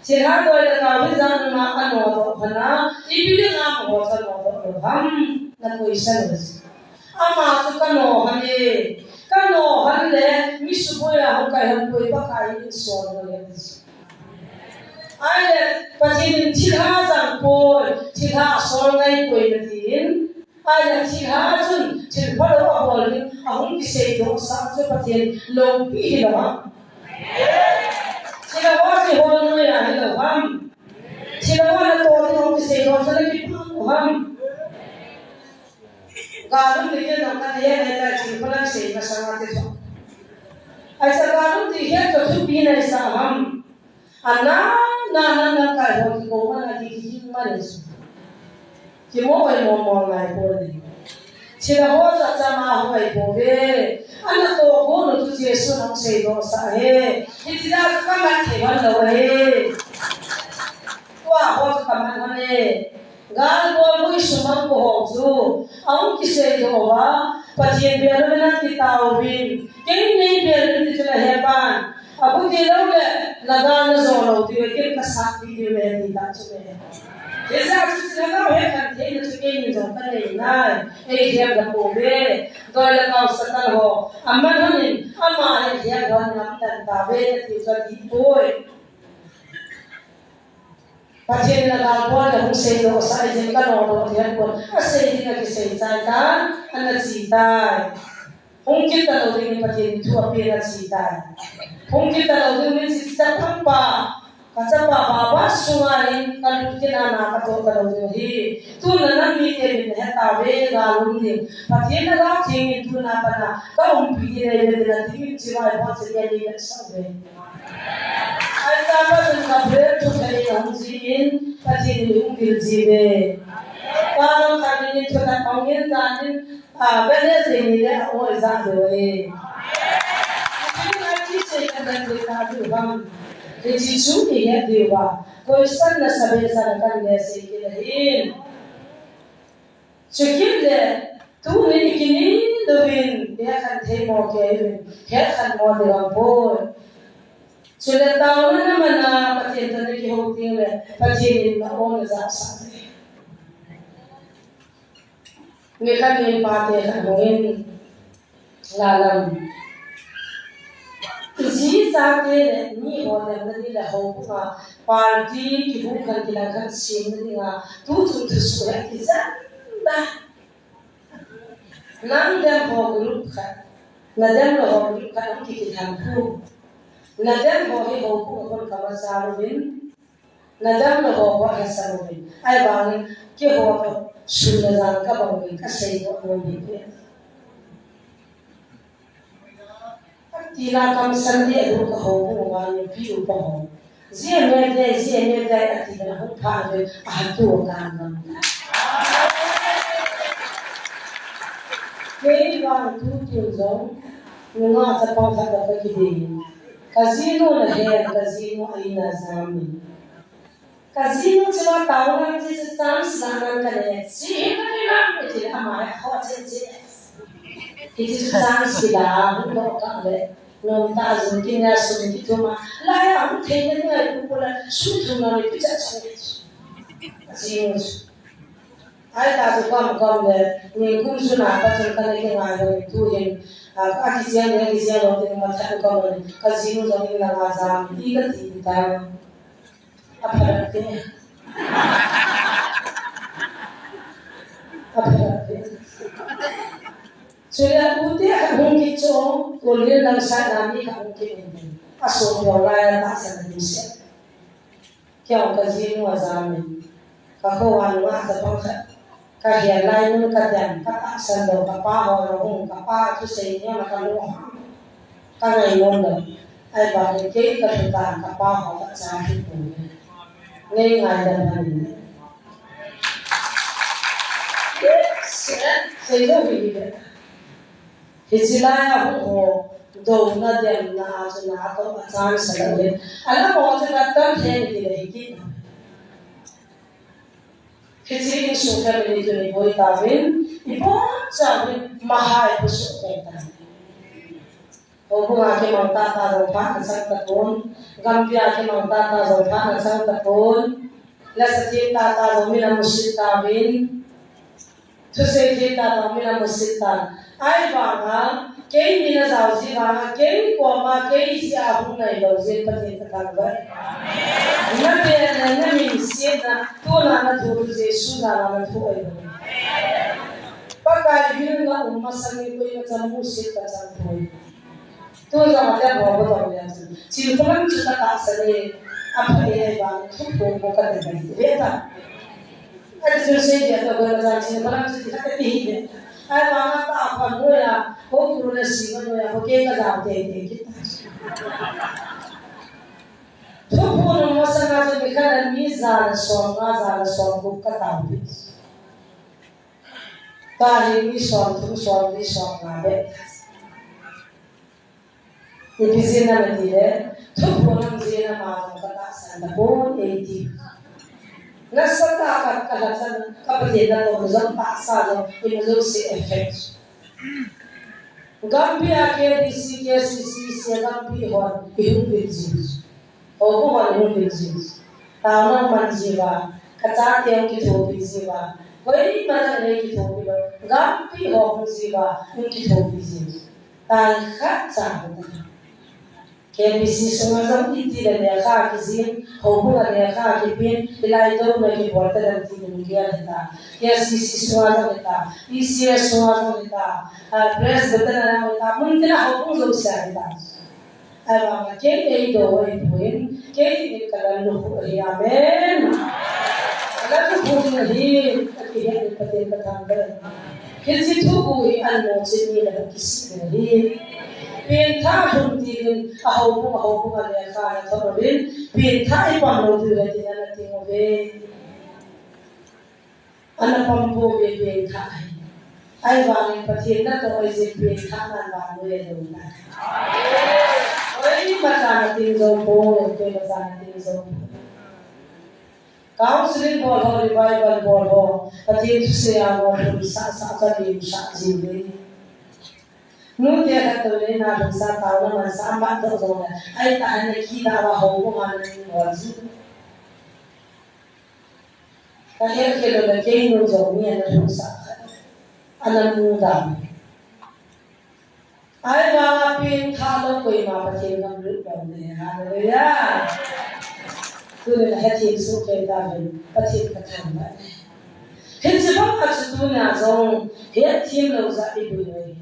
Thilha doi le kau hi jan ma kano doh hon a, ipi dinga amaho chu anodoh lou ham, na koi san. Ama chu kano hon e, kano hon le, mi suboi a hung kai hon poi Pakai in sol lou e. Ahile, Pathen in thilha jang poi, thilha sol ngai poi natin. Ahile thilha chun thil phalou abol ding, ahung kiseidoh sah chu Pathen loupi hilou ham. Thilha ho chu hol noi a hilou ham. Thilha ho natoh ding ahung kiseidoh chu nakipah lou ham. Gal um ding jong kanei e, neitai thil phalou sei masang a ti tho. Aisa gal um ding het toh thupi naisah ham. Ana, na, na, na, kai ho kikou man a ki, ki, ki man e. Kimo oi mo mo ngai poi. Thilha ho chu achama hoi pouve. Ana toh gon u chu Jesu in ahung seidoh sah e. Hiti a chu kamat thei hon lou e. Tua ho chu kamat hon e. Gal bol boi sumang boi ho chu, ahung kiseidoh uva, Pathen bel uvin akitao uvin, kei nei bel uvin ti chu nahe pan, akhuti lou le, na gal na jo lou diu, kei kasah pi diu le, ti ta chu le. Hijeh chun chu na gal he kan thei na chu kei ni jong kanei nai, ei hiam da pouve, doi le kau Satan ho, aman hon in, ama he hiam da hon in, aman dan tauve, ti chu ati poi. Pathen in agal bol le hung seidoh sah e, jeng kano doh thei pon. Asei ding akisei chai tan, ana chi tai. Hung kit talou ding in Pathen in thu apen achi tai. Hung kit talou ding in chi chapang pa, kachapa baba sunga in kalut kit a na katoh talou ding ahi. Tuna namite min nahe tauve, gal um ding. Pathen in agal theng in tuna pat a kaumpi ding ahi, le ding a ding in chi vai bol che ding ahi, le sah ve. Ahi tapa chun Gabriel thutheng in ahung jin, Pathen in hung vil jiuve. Palang khat in thuthat hung in dan in, a, Wednesday ni le a oi ja diu ahi. Ahin a ti se ka dan de ka diu ham. Hiche chu ihet diu va. Koi san na sabe san kan le se ki la hin. Chukit le, tuni i kini louvin, hetkhel thei mo kei uvin, hetkhel mo ding aum poi. Chule taona na man a, Pathen toh na kihou teng le, Pathen in na o na ja sah ding. Mi khat in pate khat hung in, Lalam. Iji chate le miho demna ding le houbung a party kibung khat kilang khat semna dinga tuchung thusoh hi kijan ta. Nang dem ho group khat, na dem lou ho group khat hung kikithang khu. Na dem ho hi houbung a kon kama sa louvin. Na dem lou ho, ho hesa lou ve. Ahivangin, keiho toh, sun le jan kabang uvin, kasei doh lou ve. Ati la kam san le ru ka ho, ho vang nupi upa ho. Jia me de, jia me de, ati la hung pha ve, a tu ka ngam. Kei vang tu tu jong, nunga chapang khat ka kidei. Ka jinu na he, ka jinu a ina jam ni. Ka jinu chu a taona ti chu chance la nan ka le. Si hi ka ni lam ti ama he ho che che. Ti chu chance ki la, hung doh ka le. Nom ta jun ki na sum ki thuma. La ya hung thei na ni ai ku la, sum thuma ni ki cha cha. Ka jinu chu. Ai ta chu kam kam le, ni kum chu na pa chun ka nei ke ngai lo tu hin, a, a ki siang le, ki siang lo tin ma tha kam le, ka ji nu jong in la nga jam, i ka ti ta. A pha te. A pha te. Chule u te a hung ki chu, ko le lang sa na mi ka hung ki ni. A so yo la ya ta sa ni se. Kei ka ji nu a jam in, ka kho a nunga chapang khat, ka hia lai mun ka dem, ka tahsan lou, ka pa ho la hung, ka pa thusei nia ka lung hang, ka ngai nom lou. Ahivangin kei ka thutan, ka pa ho ka cha hi pu. Ngei ngai dem han in. Sei lou hi hi. Hiche lai a hung ho, douna demna a chu na toh a chance la le. Alam ho chu na tam thei ti le hi kit. Hiche insung family tuni boi tauvin, ibon chauvin mahai pusu thei ta. Houbung a kimang tata jong phat na chang tapon, gampi a kimang tata jong phat na chang tapon, lasa thim tata jong min amusit tauvin, thusei thim tata jong min amusit tan. Ahivanga, kei min ajao ji vanga, kei koma, kei jeh a hung nai lou jeh in Pathen ka thangvah e. Na pen le na min sietna, tuna na thu Jesu jal a na thu ahi. Pakai vilna um masang in koima cha musit ka chang poi. Tu jong a te ho ko tong le chu. Chin phalam chu ka tahsan e, a pha e, ahivang thuphon ko ka te ve ta. A ti chu sei dia to ko la chin phalam chu ti kha te hi ve. Ahivang a ta pha mo ya, ko tu le si mo ya, ko ke ka ja te te ki ta. Thuphon masang a chu mi khat le mi ja le som nga, ja le som gup ka tao pi. Tahin mi som thum, som li, som nga bep. Ipi jeh ham itile, thuphon ham jeh a ama jong ka tahsan tapon e ti. Nasatah a ka, ka lhachang, ka Pathen natoh jong tahsa jong, ima jouse effect. Gampi a K B C, K C C, C A gampi hon, ihung vil ji. Houbung hon hung vil ji. Taona man ji uva, ka chate hung kithopi ji uva, koima jong nei kithopi lou, gampi ho hung ji uva, hung kithopi ji. Tai khat cha hung ta. K B C sunga jong iti le lekha kijin, houbung a lekha kipen, hilai douna kibol ta dam ti lunggel hita. K C C sunga jong hita, E C A sunga jong hita, ah, Presbyterian a jong hita, mun tina houbung jouse a hita. Ahivanga kei eidou ahipoi, kei in ka lallukhuh ahi, amen. Ka lallukhuh ding ahi, ka kihet in Pathen ka thangvah e. Hiche thuguh hi anmo chet ni le hung kisih ding ahi. Pengthah lhun tin, a houbung, a houbung a lekha na thot uvin, pengthah ipang lou diu ahi tin ana ting uve. Ana pang pouve pengthah hi. Ahivangin Pathen natoh ahi jeh in pengthah nan vannoi a lou tai. Koima chan ating jou poi, koima chan ating jou poi. Counseling bol ho, revival bol ho, Pathen thusei a bol ho, lhung sah sah cha lim sah jing le. Nute khat toh le na lhung sah, taona man sah, amat toh jong le. Ahi tahin na kida uva houbung a na bol ji. Ka het kei lou le, keinu jong mi ana lhung sah khat. Ana mu dan. Ahivanga pengthah lou koima Pathen gam lut lou le. Hallelujah. Tuni na hethem soh kei tauvin, Pathen ka thangvah e. Hiche banga chu tuna jong hethem lou jeh a ibui uve.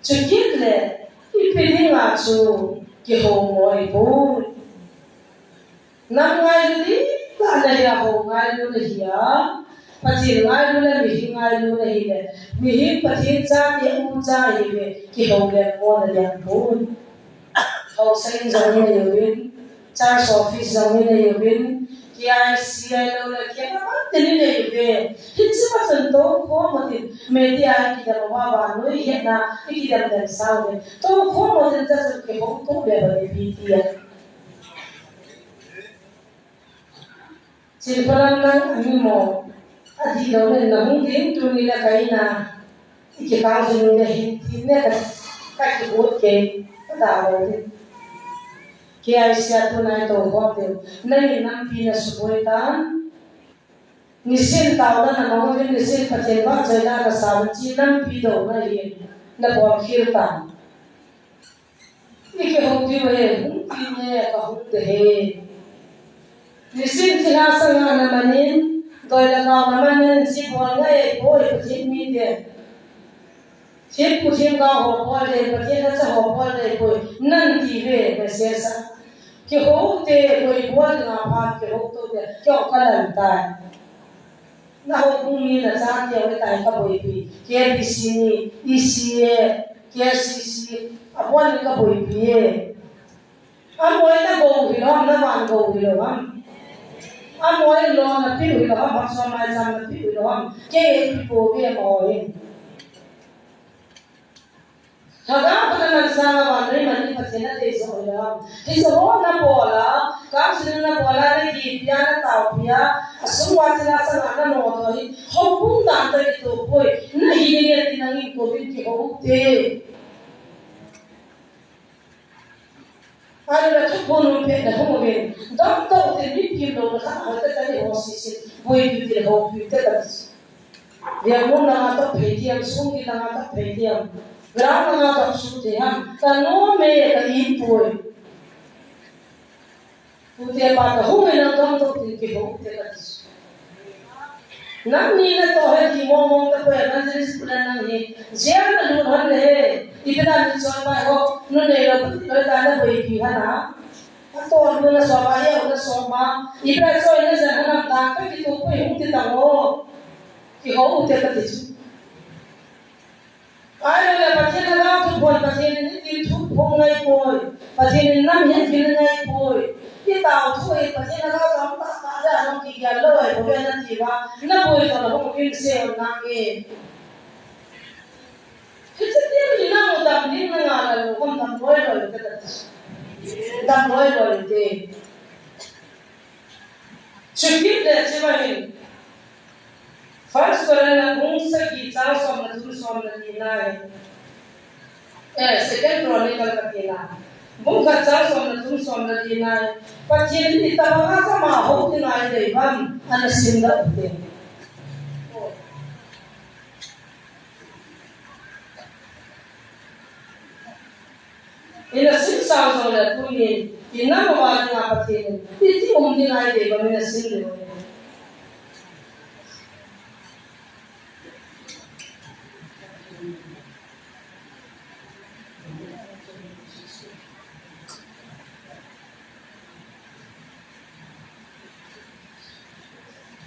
Chukit le, ipi dinga chu kihou mo ipoi. Nam ngailu ding tah nahi a, hou ngailu nahi a, Pathen ngailu le mihem ngailu nahi le, mihem Pathen chate ucha ihiuve, kihou le mo na diam poi. Haosa in jong inei uvin, church office jong inei uvin, K I C ahilou le, kei na man tin inei uve. Hiche ma chun toukhom mo tin, media a kidem uva vannoi hetna, ikidem dem sang uve. Toukhom mo tin, cha chun kihou tou le ba ni pi ti a. Chin phalam nang ami mo, adih lou nen na hung ding tuni le ka in a, i kikang jing le hin ti ne ka, ka kibot kei, ka da lou ding. K I C a tuna i tou khom ding, nangin nampi na suboi tan. Nisin taona na mang uvin, nisin Pathen vahchoina na sa uvin, chi nampi douna hi na bol khel tan. I kihou diu ahi, hung tin e, ka hung te e. Nisin thilha sanga na man in, doi le gao na man in, chi bol ngai poi, Pathen mite. Thempu themgao ho bol le, Pathen lhacha ho bol le, poi, nan ti ve, message a. Kihou te, koi bol nga phat, kihou to te, kihou ka lan tai. Na houbung mi na chate ho tai ka boipi. K B C ni, E C A, K C C, abon ka boipi e. Amoi na go hilou ham, na van go hilou ham. Amoi lo na piu hilou ham, hapsa mai sam na piu hilou ham. Kei e pi po ve mo hin. Lhagao Pathen in sang a vannoi man in Pathen a dei jo hilou ham. Hiche ho na bol a, council na bol a, na kipe a, na taopi a, asung uva china sanga na nodoh hi, houbung dan toh kitoh poi, na hi nge ti nangin kou vin kihou te. Ahilou le thuphon hung peh le hung uvin. Damtou te, mi pim lou le khat a hoitah tah in ho sese. Boipiu te, houpiu te kati. Lengmon langa toh phei tiam, sungin langa toh phei tiam. Ground langa toh su te ham. Ka nom e, ka in poi. Tute pa ka hung in damtou te, kihou te kati. Nangni natoh hi ti mong mong tapoi, evangelist Pu Len nang hi. Jail na lut hon le hi. Ipi dinga mi choi pai ho. Nun neilou pu ti loi ta na boipi hon a. Atoh lu na som a, heo na som a. Ipi dinga choi na jen hon ham ta, ka kitup poi hung ti tang o. Kihou te kati chu. Ahilou le Pathen lhagao thuphon, Pathen in itin thuphon ngai poi. Pathen in nam hetgil ngai poi. Itao thu hi Pathen lhagao chang tah tah le alung kigel lou ahi bou ve nati uva. Na boi toh le hung uvin se hon nange. Hiche tiang hi nang u dam ding na ngai lou ham, dam loi loi te kati. Dam loi loi te. Chukit le chima hin. First Corinthians bung sagi chang som le thum, som le li na e. Eh, Second Chronicle kati na. Bung khat chang som le thum, som le li na e. Pathen in itobang a chama hou ding a eidei uvam, ana simdoh u hite. Ina simsang jongle tunin, inam uva dinga Pathen in iti um dinga eidei uvam ina sim diu ahi.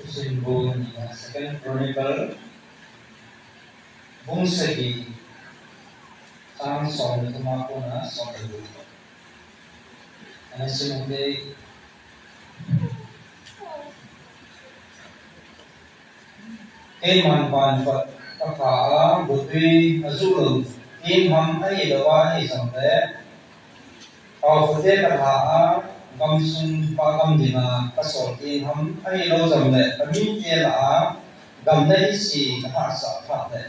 Thusim bu ni a Second Chronicle, bung sagi, chang som le thum a kona som le li. Ana sim u hite. Keiman van khat kapha a, gotwi ajuh lou, tin ham ahilou a, ahi jongle, Paophote kalha a, gamsung pagam dinga kasol tin ham, ahilou jongle, kamite lah a, damna hise kahahsah phat le,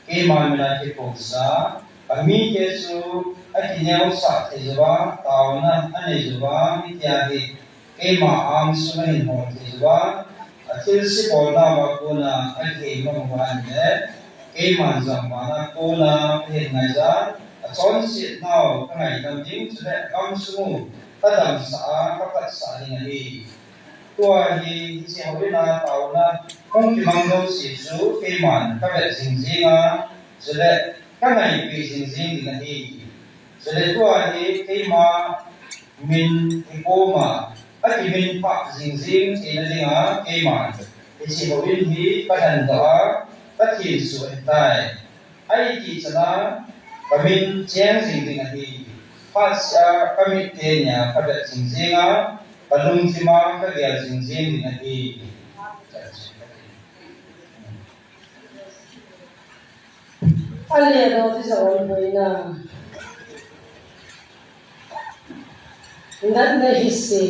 keima mina kikousa, kamite chu akineosah thei jouva, taona anei jouva, hitia hi, keima angsunga ahin hol thei jouva, athilse bolnauva kona akihei mang uva ahile, keiman jam vana kona kahin ngaija, achonsetnau kangaidam ding chule gamsung u kadamsah a kaphatsah ding ahi. Tua hi hiche houin a taona hung kimang jouse chu keiman kavet jing jing a, chule kangaipi jing jing ding ahi. Chule tua hi keima min hikoma akiminphah jing jing theina dinga keiman hiche houin hi kalhendoh a, Pathen soh ahitai. Ahiti chana kamin cheng jing ding ahi. Phatseh a kamit teni a kavet jing jing a, kalungthim a kagel jing jing ding ahi. Aledoh ti jong boina. Natna hise.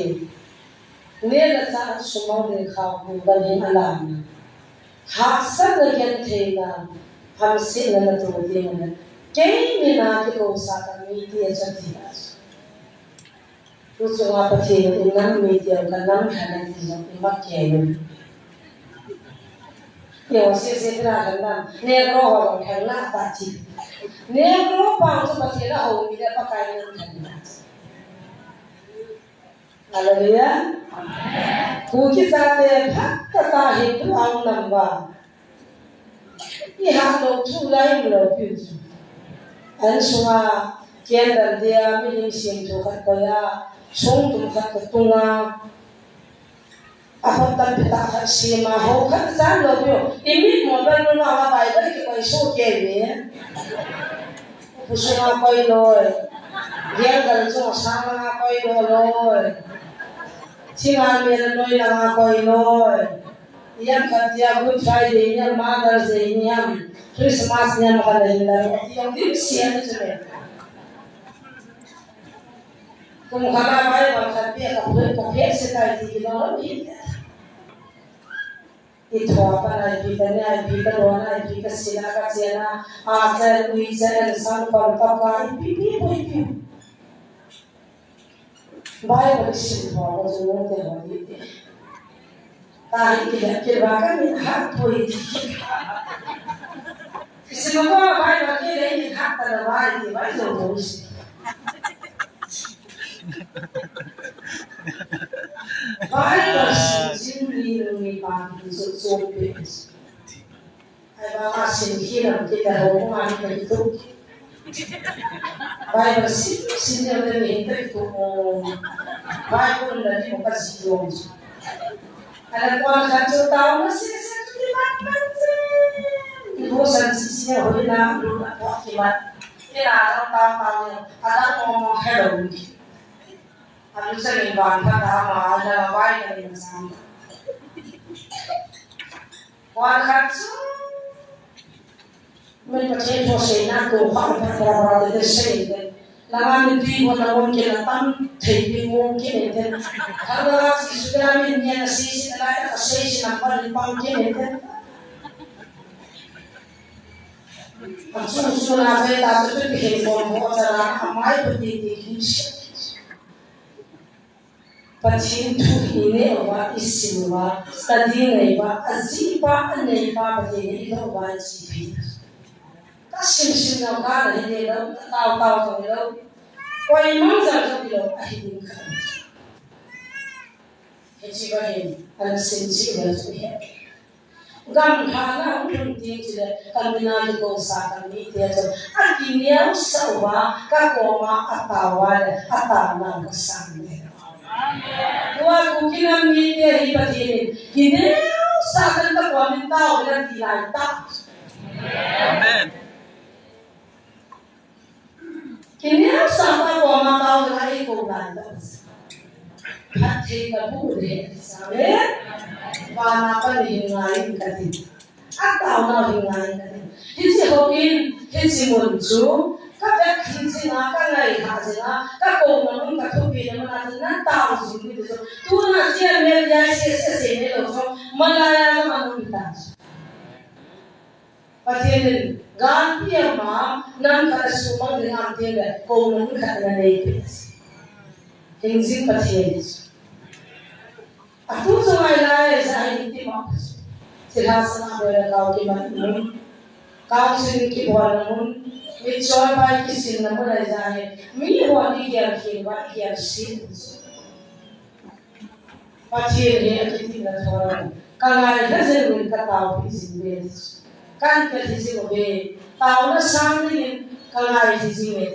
Neh le chah sumang ding khaupu ganhing alamna. Hahsatna gentheina, hamsetna natoh ding ahi. Kei mina kikousah kamite ahi ati. Tuchunga Pathen in nang mite u kanam lhon e ti jong ima kei u. Yo, sese tira kan nam. Negro ho kan na ta chi. Negro pa chu Pathen a ho mi le Pakai na kan na. Hallelujah. Kuki chate phat khat a hi tu ang nam ba. I ha lo thu lai lo piu chu. An sunga candle dia milim siam thu khat koi a, song tum khat ka tung a. A hot tam pita khat siam a, ho khat chan lo piu. I mit mo bel nu ma Bible ki koi so ke ve. Pu sunga koi loi. Candle chu sang nga koi lo loi. Chinga mi la noi la nga koi loi. Yam khat tia Good Friday niam, Mother's Day niam, Christmas niam khat la hin la ro ti yong dim sia ni chu le. Kum khat a Bible khat pia ka phu ka pia se tai ti ki lo lo ni. I thua pa nai pi ka nai pi ka lo nai pi ka sina ka chiana a cha ui cha en sang pa pa ka i pi pi pi pi. Bible sim ho ko chu te ho ni. Ta hi ki le ki ba ka ni ha poi. Sim ko Bible ki le ni ha ta na ba ni ba lo lo si. Bible sim jing ni lo ni pa ni so so pe. Ai ba ma sim hi lam ki ta ho ma ni ka tu. Bible sim sim ni le ni ta tu. Bible la ni mo ka si yo. Ana kuan khat chu taona sese chu kimat man che. Devotion sese hoina luna pua kimat. Kila lo tao tao ni. Adang mo mo hello. Anu sa ni ban pha ta ma ana vai ka ni masang. Kuan khat chu. Min Pathen thu seina ko kha kha kha kha te seite. Langa min tui ko na mon ke na tam thei pi mon ke ne te. Kha ga si su ya min nia na si si na ka sei si na pa ni pang ke ne te. Ka su su na ve ta su tu ke ko mo cha na amai pa ti ti ki si. Pathen thu i neh uva, i sim uva, study nei uva, ajih pa, anei pa, Pathen in i doh uva, i chi peh. Ka sim sim lou, ka na hi lou, ka tao tao jong lou. Koima jal jong lou, ahi ding ka. Hiche ba hin, ana sim jih uva chu hi. Gamlhana hung lhun ding chule, ka mina kikou sa ka mite chu, akineosah uva, ka koma atao uva le, ataona u kasang le. Tua Kuki nam mite hi Pathen in, kineosah tan ka koma min tao le ti lai ta. Amen. Kineosah pa koma tao jong a eikou lai ta. Phatthei kabu le, sa le. Vana pat hin ngai in kati. Ataona hin ngai in kati. Hiche houin, hiche mun chu, ka vet jing a, ka ngaikha jing a, ka kouna mun, ka thupina mun a chu natao jing ding chu. Tuna chia mel dia se se se ne lou chu, malai a la mun ta. Pathen in, galpi ama, nam khat a sumang ding ham tile, kouna mun khat na nei peh. Hingjing Pathen. Atu chu ngai lai, ja hi ti ma. Thilha sanga boi la kau kimat mun. Kau sin kibol na mun. Mitchoi pai kisin na mun lai ja hi. Mi ho ni gel khin va gel sin. Pathen hi akiti na thon. Ka ngai lha jeng in ka taopi jing ve. Kan ka thi jing ve. Taona sang ding in ka ngai thi jing ve.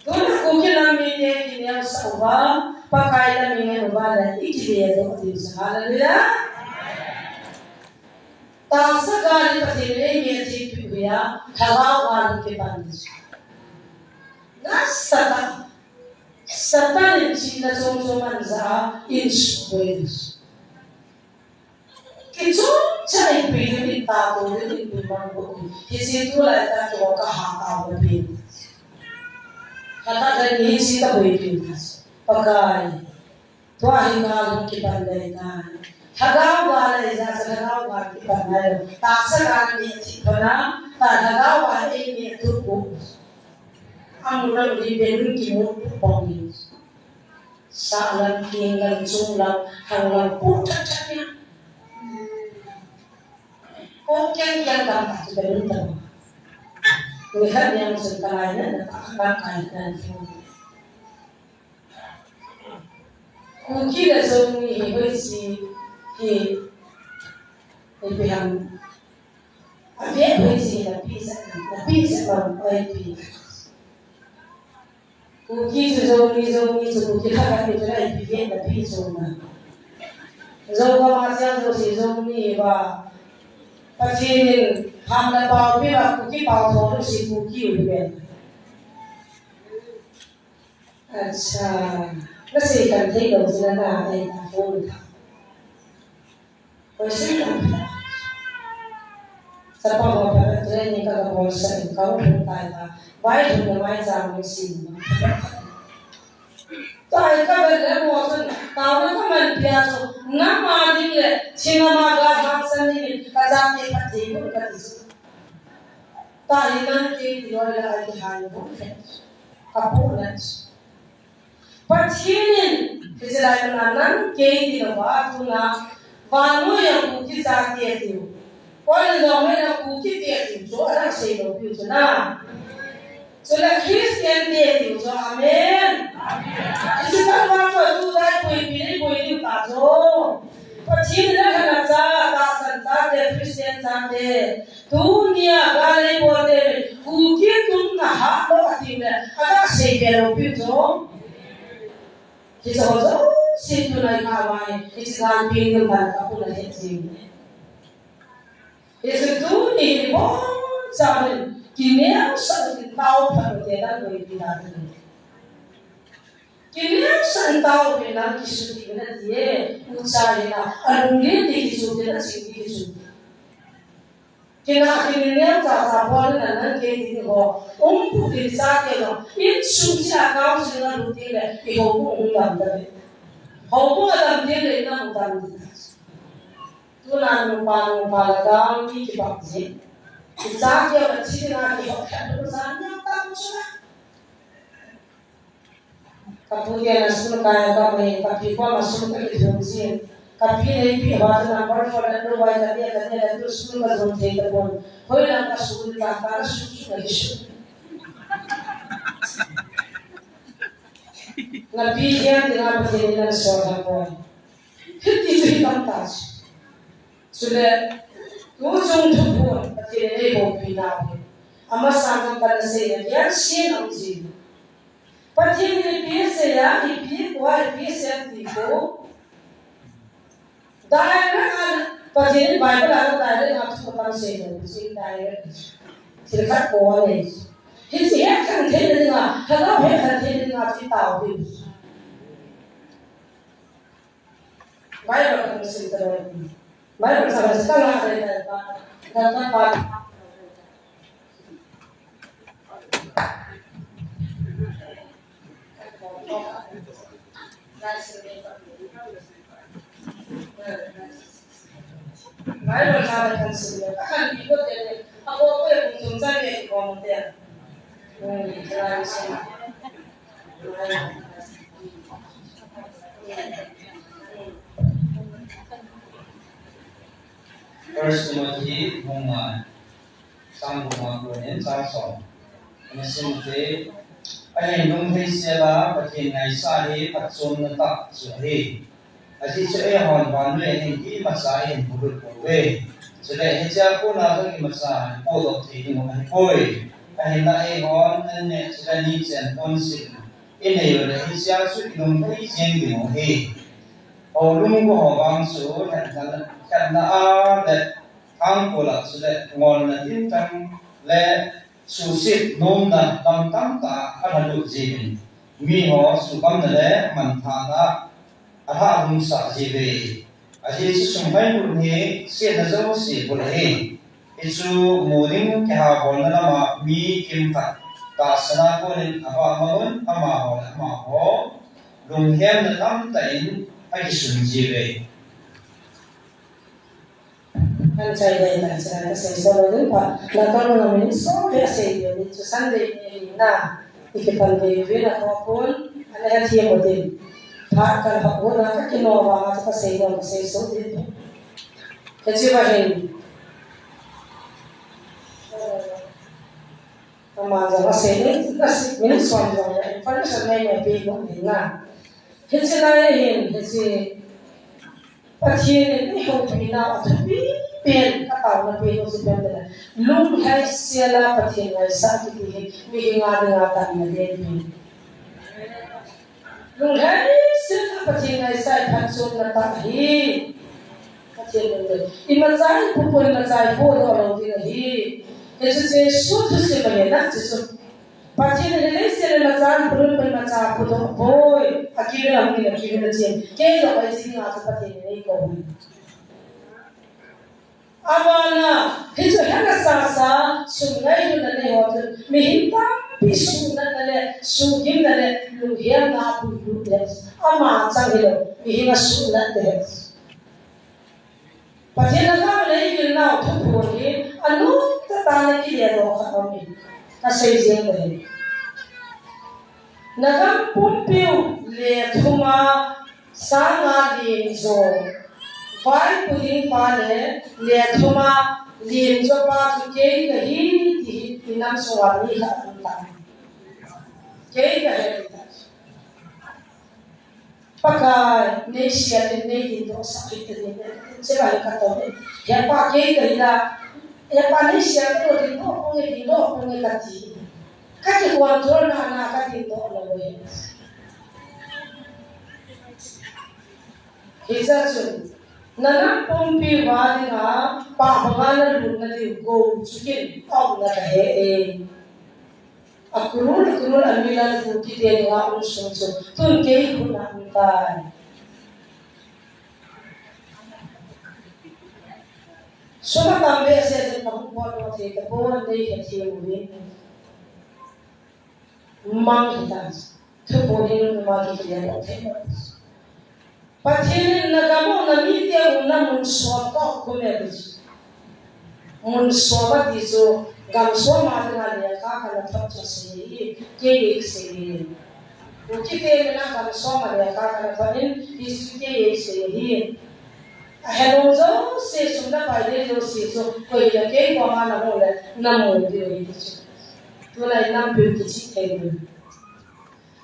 Tuna Kuki nam mite kineosah uva, Pakai lam i ngen uva le i kile doh ding chu. Hallelujah. Tahsa gal hi Pathen in eimi athipeh uva, lhagao gal hi kipan ding chu. Nasatah. Satan in chihna chom chom ahin ja a, in suboi ding. Kichom chai pi ding in tato ding in pi mang bo ding. Hiche tulai tah kihou ka ha tao na pi. Ka tah le ni hiche ka boi pi ding. Pakai. Tua hi gal hung kipan ding tai. Lhagao gal ahi jeh a, lhagao gal kipan ngai lou. Tahsa gal ni thi pana, ta lhagao gal eimi thu ko. Amu lam ri be nun kimu pu pong ni. Sahlam, kinglam, chunglam, hanglam, pu chat chat ni. Ko keng keng dam ta chu ka dun ta. Ni khat ni ang sun ka lai na na ta ka kai na ni. Kuki le Zomi hi hoiche hi, hi pi ham. A ve hoiche na pi sa, na pi sa ma oi pi. Kuki chu Zomi, Zomi chu Kuki khat khat chu lai pi ve na pi chu ma. Zo ka ma chiang zo si Zomi ba. Pathen in ham na pao pi ba Kuki pao tho lu si Kuki u ve. Acha. Na sei kan thei lo chu na na ai ta phone ta. Koi sei kan. Sa pa ho pa training ka ka bol sa in ka u tai ta. Bai thun na mai cha mo si. Tai ka ba le mo chun. Ta na ka man pia chu. Na ma ding le. Chinga ma ga hang san ni. Ka ja ke pa thei mo ka ti chu. Tahi nang kei ti loi la ai ti hai bu khe. Ka pu na. Pathen in, hiche lai muna nang kei ti lou va, tuna, vannoi a Kuki chate tiu. Koi le jong mai na Kuki te tiu, chu ana sei lou piu chu na. Chule Christian te tiu chu, amen. Hiche tah va chu, chu dai pui pi nei pui tiu ta chu. Pathen in akhana cha, tahsan chate, Christian chate. Tunia gal ei bol te, Kuki tumna hat lou ati le, aga sei be lou piu chu. Hiche ho jouse tuna i kha vai, hiche gal pi tum ban ka pu na he jing. Hiche tuni hi bon cha hin, kineosah u tin tao phat u te dan koi pi da tin. Kineosah in tao u hin na kisut u hin ati e, u cha hin na, alung len ti kisut u hin na ching ti kisut u. Kina kinin neo cha cha bol na nang kei ti ho. Um pu ti cha ke lo. Insung cha council na lut ti le. I houbung hung dam ta le. Houbung a dam ti le na hung dam ti. Tuna nupa nupa la dam ti kibang ji. Ti cha ke la chi na ki ho khat tu sa na ta chu na. Ka pu te na school kai ka mai, ka pi ko ma school ka kithum ji. Ka pi nei pi ho chu number four na lu vai ka dia ka dia tu school ka jong thei ta pon. Hoi lang ka school ka ka la su su na ki su. Na pi hiam te na Pathen in na so ta pon. Hiti chu hi tam ta chu. Chule, tu chung thuphon, Pathen in ei houpi nau hi. Amasan jong kana sei na, gel sin ang ji. Pathen in ipi asei a, ipi koi, ipi asei a ti ko. Direct a, Pathen in Bible a direct a thu tam sei lo, Pathen direct. Thil khat ko a nei. Hiche het khen thei na dinga, hello het khen thei na dinga, chu tao hi. Bible kan sim ta loi. Bible sa sa la re ta pa. Ta ta pa. Bible sa kan sim ta kan bi ko te. Ako ko kum tum sa ke ko mo te. Hmm, sa sim. First Timothy bung nga, chang bung nga, ko nen chang som. Ana sim te, ahin lungthei sel a, Pathen ngaisah hi phatchomna tah chu ahi. Ajeh chu eihon vannoi a hin imacha ihin polut pouve. Chule hichea kona jong imacha ipodoh thei ding u ahipoi. Ahinla eihon an neh chule nichen ponsil inei u le hichea chu ilungthei jeng ding u ahi. Houlung go ho vang chu lhatna, lhatna a le thangkol a chule ngolna tinchang le suhset nomna lam tamtah a alhalut jiuvin, miho suhkamna le manthahna alhah lungsah jiuve. Ajeh chu sum ngailut hi setna jouse bul ahi. Hichu mu ding kihabolna lama mi kimkhat tahsan a konin avahmang un, amaho le amaho lunghemna tamtah in akisun jiuve. Kan chai dai ta chai ka sei so lo ding pa. Na ka lo min so le sei ding ni chu Sunday ni na. Iki pan dei ve na ko kun. Ane ha thiem mo ding. Phat kan ha ko na ka kino va ka sei lo ka sei so ding. Ka chi va hin. Ama jong asei in, asei, min som jong le, information nei nei pi mo ni na. Hiche lai hin, hiche Pathen in eihoupi nau athupi pen, ka taona pen u chu ipi ham itile, lunglhaisel a Pathen ngaisah kiti hi, mihem a dinga tamna den pen. Lunglhaisel a Pathen ngaisah phatchomna tah ahi. Pathen lunglhai. Imacha ipoh poi, imacha ipoh doh lou ding ahi. Hichu Jesu thusim ahi na, Jesu. Pathen in leiset a imacha apoh poi, imacha apoh doh poi. Akivil a hung in, akivil a achen. Kei jong hiche dinga chu Pathen in eikou hi. Abana, hichu hena sasa, sum ngailutna nei ho chun, mihem tampi suhnatna le, suhgimna le, lunghelna a puilut le, ama chang hilou, mihem a suhnat le. Pathen a gam le igil nau thuphon hi, anom tah tah le kile doh khat aum in, kasei jeng le. Nagam pumpiu le thuma, Sanga lim jo, vaipu ding pa le, le thuma lim jo pa chu kei kahi, ti hi, i nam sunga mi khat um tan. Kei kahi, ti tan. Pakai, nei siat in nei dingdoh sah hih in, che ba hi ka to ni. Hepa kei kahi la, hepa nei siat in dingdoh ponge, dingdoh ponge kati. Ka kicontrol na, na ka dingdoh lou e. Hiche chun, na nam pumpi uva dinga, pah banga na lut na diu gou chu kin, aum na kahe e. Akurul, akurul, a milan Kuki te dinga um sung chu, tun kei khut na um tai. Sum atam behseh jeh in ka hung bol thei tapon, nei hethem uvin. Mang hita. Thuphon hi nunga kikile lou thei. Pathen in na gam u, na mite umna mun som toh khu me ti. Mun som ati chu gam som a dinga lekha kana thot chu asei hi, kei kasei hi. Kuki te mina gam som a lekha kana thot in, history kei kasei hi. Ahe lou jouse, sum le pai dei jouse chu, koi le kei koma na mu le, na mu diu ahi ti chu. Tulai nampi kichih thei diu.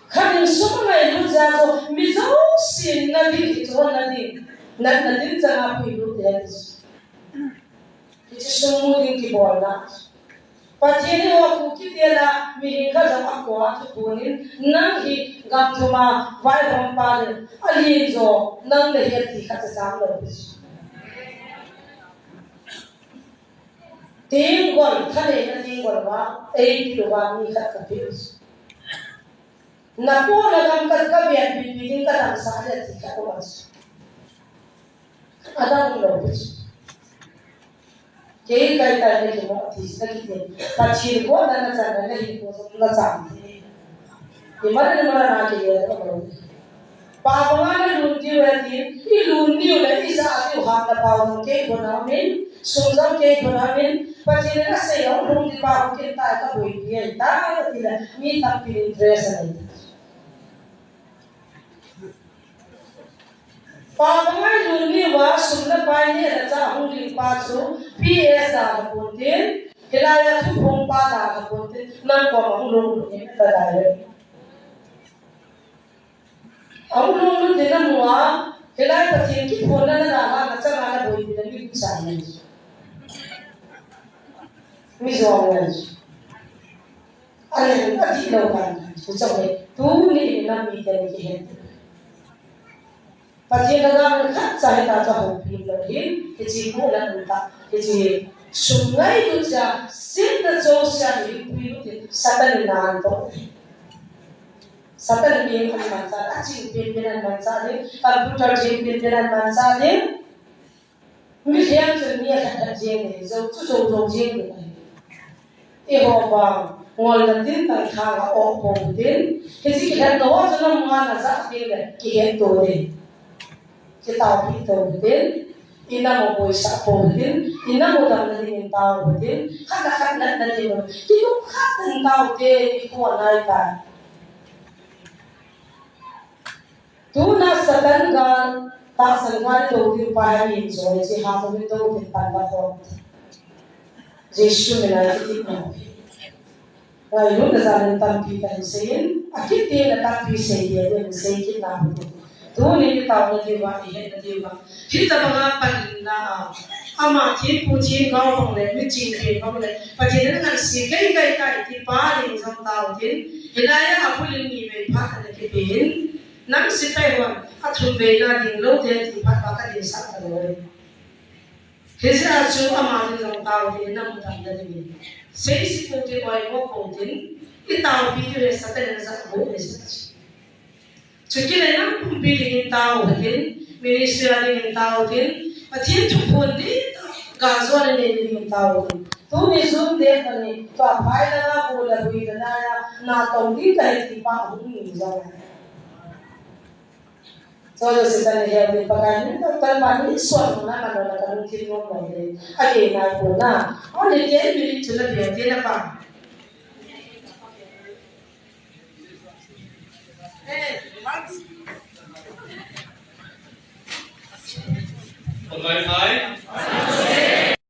Khat in sum ngailut jeh a chu, mi jousen na ding, hichu na ding, na, na ding chang a puilut ding ahi. Hichu sum mu ding kibolna. Pathen in eiho Kuki te lah a, mihem khat jong akou a thuphon in, nang hi gam thum a vaihom pa le, alen jo, nang nahi ati khat cha chang lou. Tenggol, thaneina tenggol uva, eipeh uva mi khat kapeh. Napohna gam khat kavet pipi ding, kadamsah le ti khat um ahi. Adang lou pi chu. Kei kai tai na kimo ti na kiti. Pathen koma na chan na hinkho jong na chan thei. Iman iman a kile lou. Pah banga na lut diu ahi, i lut diu le, i jah diu hatna pao jong kei khut a um in, sum jong kei khut a um in, Pathen in asei a hung lhung ding pa hung kin tai, kaboipi ahitai, ati le, mi tampin interest anei. Pah banga i lut diu a, sum le pai neh le chah hung ding pa chu, P S a ka pon tin, hilai a thuphong pa a ka pon tin, nang koma hung lhung ding ta dai le. Ahung lhung lut ding namu a, hilai Pathen kiphonna na dalha, nachanga naboipi na mi kum sang nai. Mi jong nai. Alen adih lou kan, tu chang le, tuni in nam mite ni kihen. Pathen a gam khat cha hita chu houpi lou hin, hiche pu la ta, hiche sum ngailut cha, sin na cho sia ni pu lu ti, Satan in na an to. Satan in an man cha, a ching pen pen an man cha ding, computer ching pen pen an man cha ding. Mi lhem chun mi akhat khat jeng ding, jou chu jou jou jeng ding ahi. Eiho vang, ngolna tin tangthang a o pou tin, hiche kilhen to chu nam nga na jah tin le, kihet to ding. Kitaopi to tin, i nam u boisah pou tin, i nam u damna dingin tao tin, khat le khat natna ding, kilungkhat in tao te, i kho nai tai. Tuna Satan gal, tahsan gal dou ding pa hi min jo, hiche ha ko min dou ding pan ba ko. Jesu min a kiti ko. Ngailutna jal in tampi kahin seiyin, akitna tampi sei dia ding sei kit na hu. Tuni i taona diuva, i hetna diuva, hitabanga panna a, ama thempu themgao bang le, miching pen bang le, Pathen in angansei kei kei tai ti pa ding jong tao tin, hilai a abul in nivei phat ana kipe in, nang sepai hon athum vei na ding lou te ti phat pa kadin sah talou. Hijeh a chu ama ding jong tao tin, namu dan na ding in. Seisi pu tin, oimo pu tin, i taopi diu hi Satan in ajah bou ahi. Chukit le nang pumpi ding in tao tin, ministry a ding in tao tin, Pathen thuphon ding, galjona nei ding in tao tin. Tuni June date ani, tua phai langa bu le bui le naya, natong ding kahi ti pa hung ni jong. Chule Satan in hel ding Pakai min tah tah ma ni suan na ma na ka lungthim nom nom le. Ake na ko na. Only ten minutes chu na bia te na pa. Pakai thai.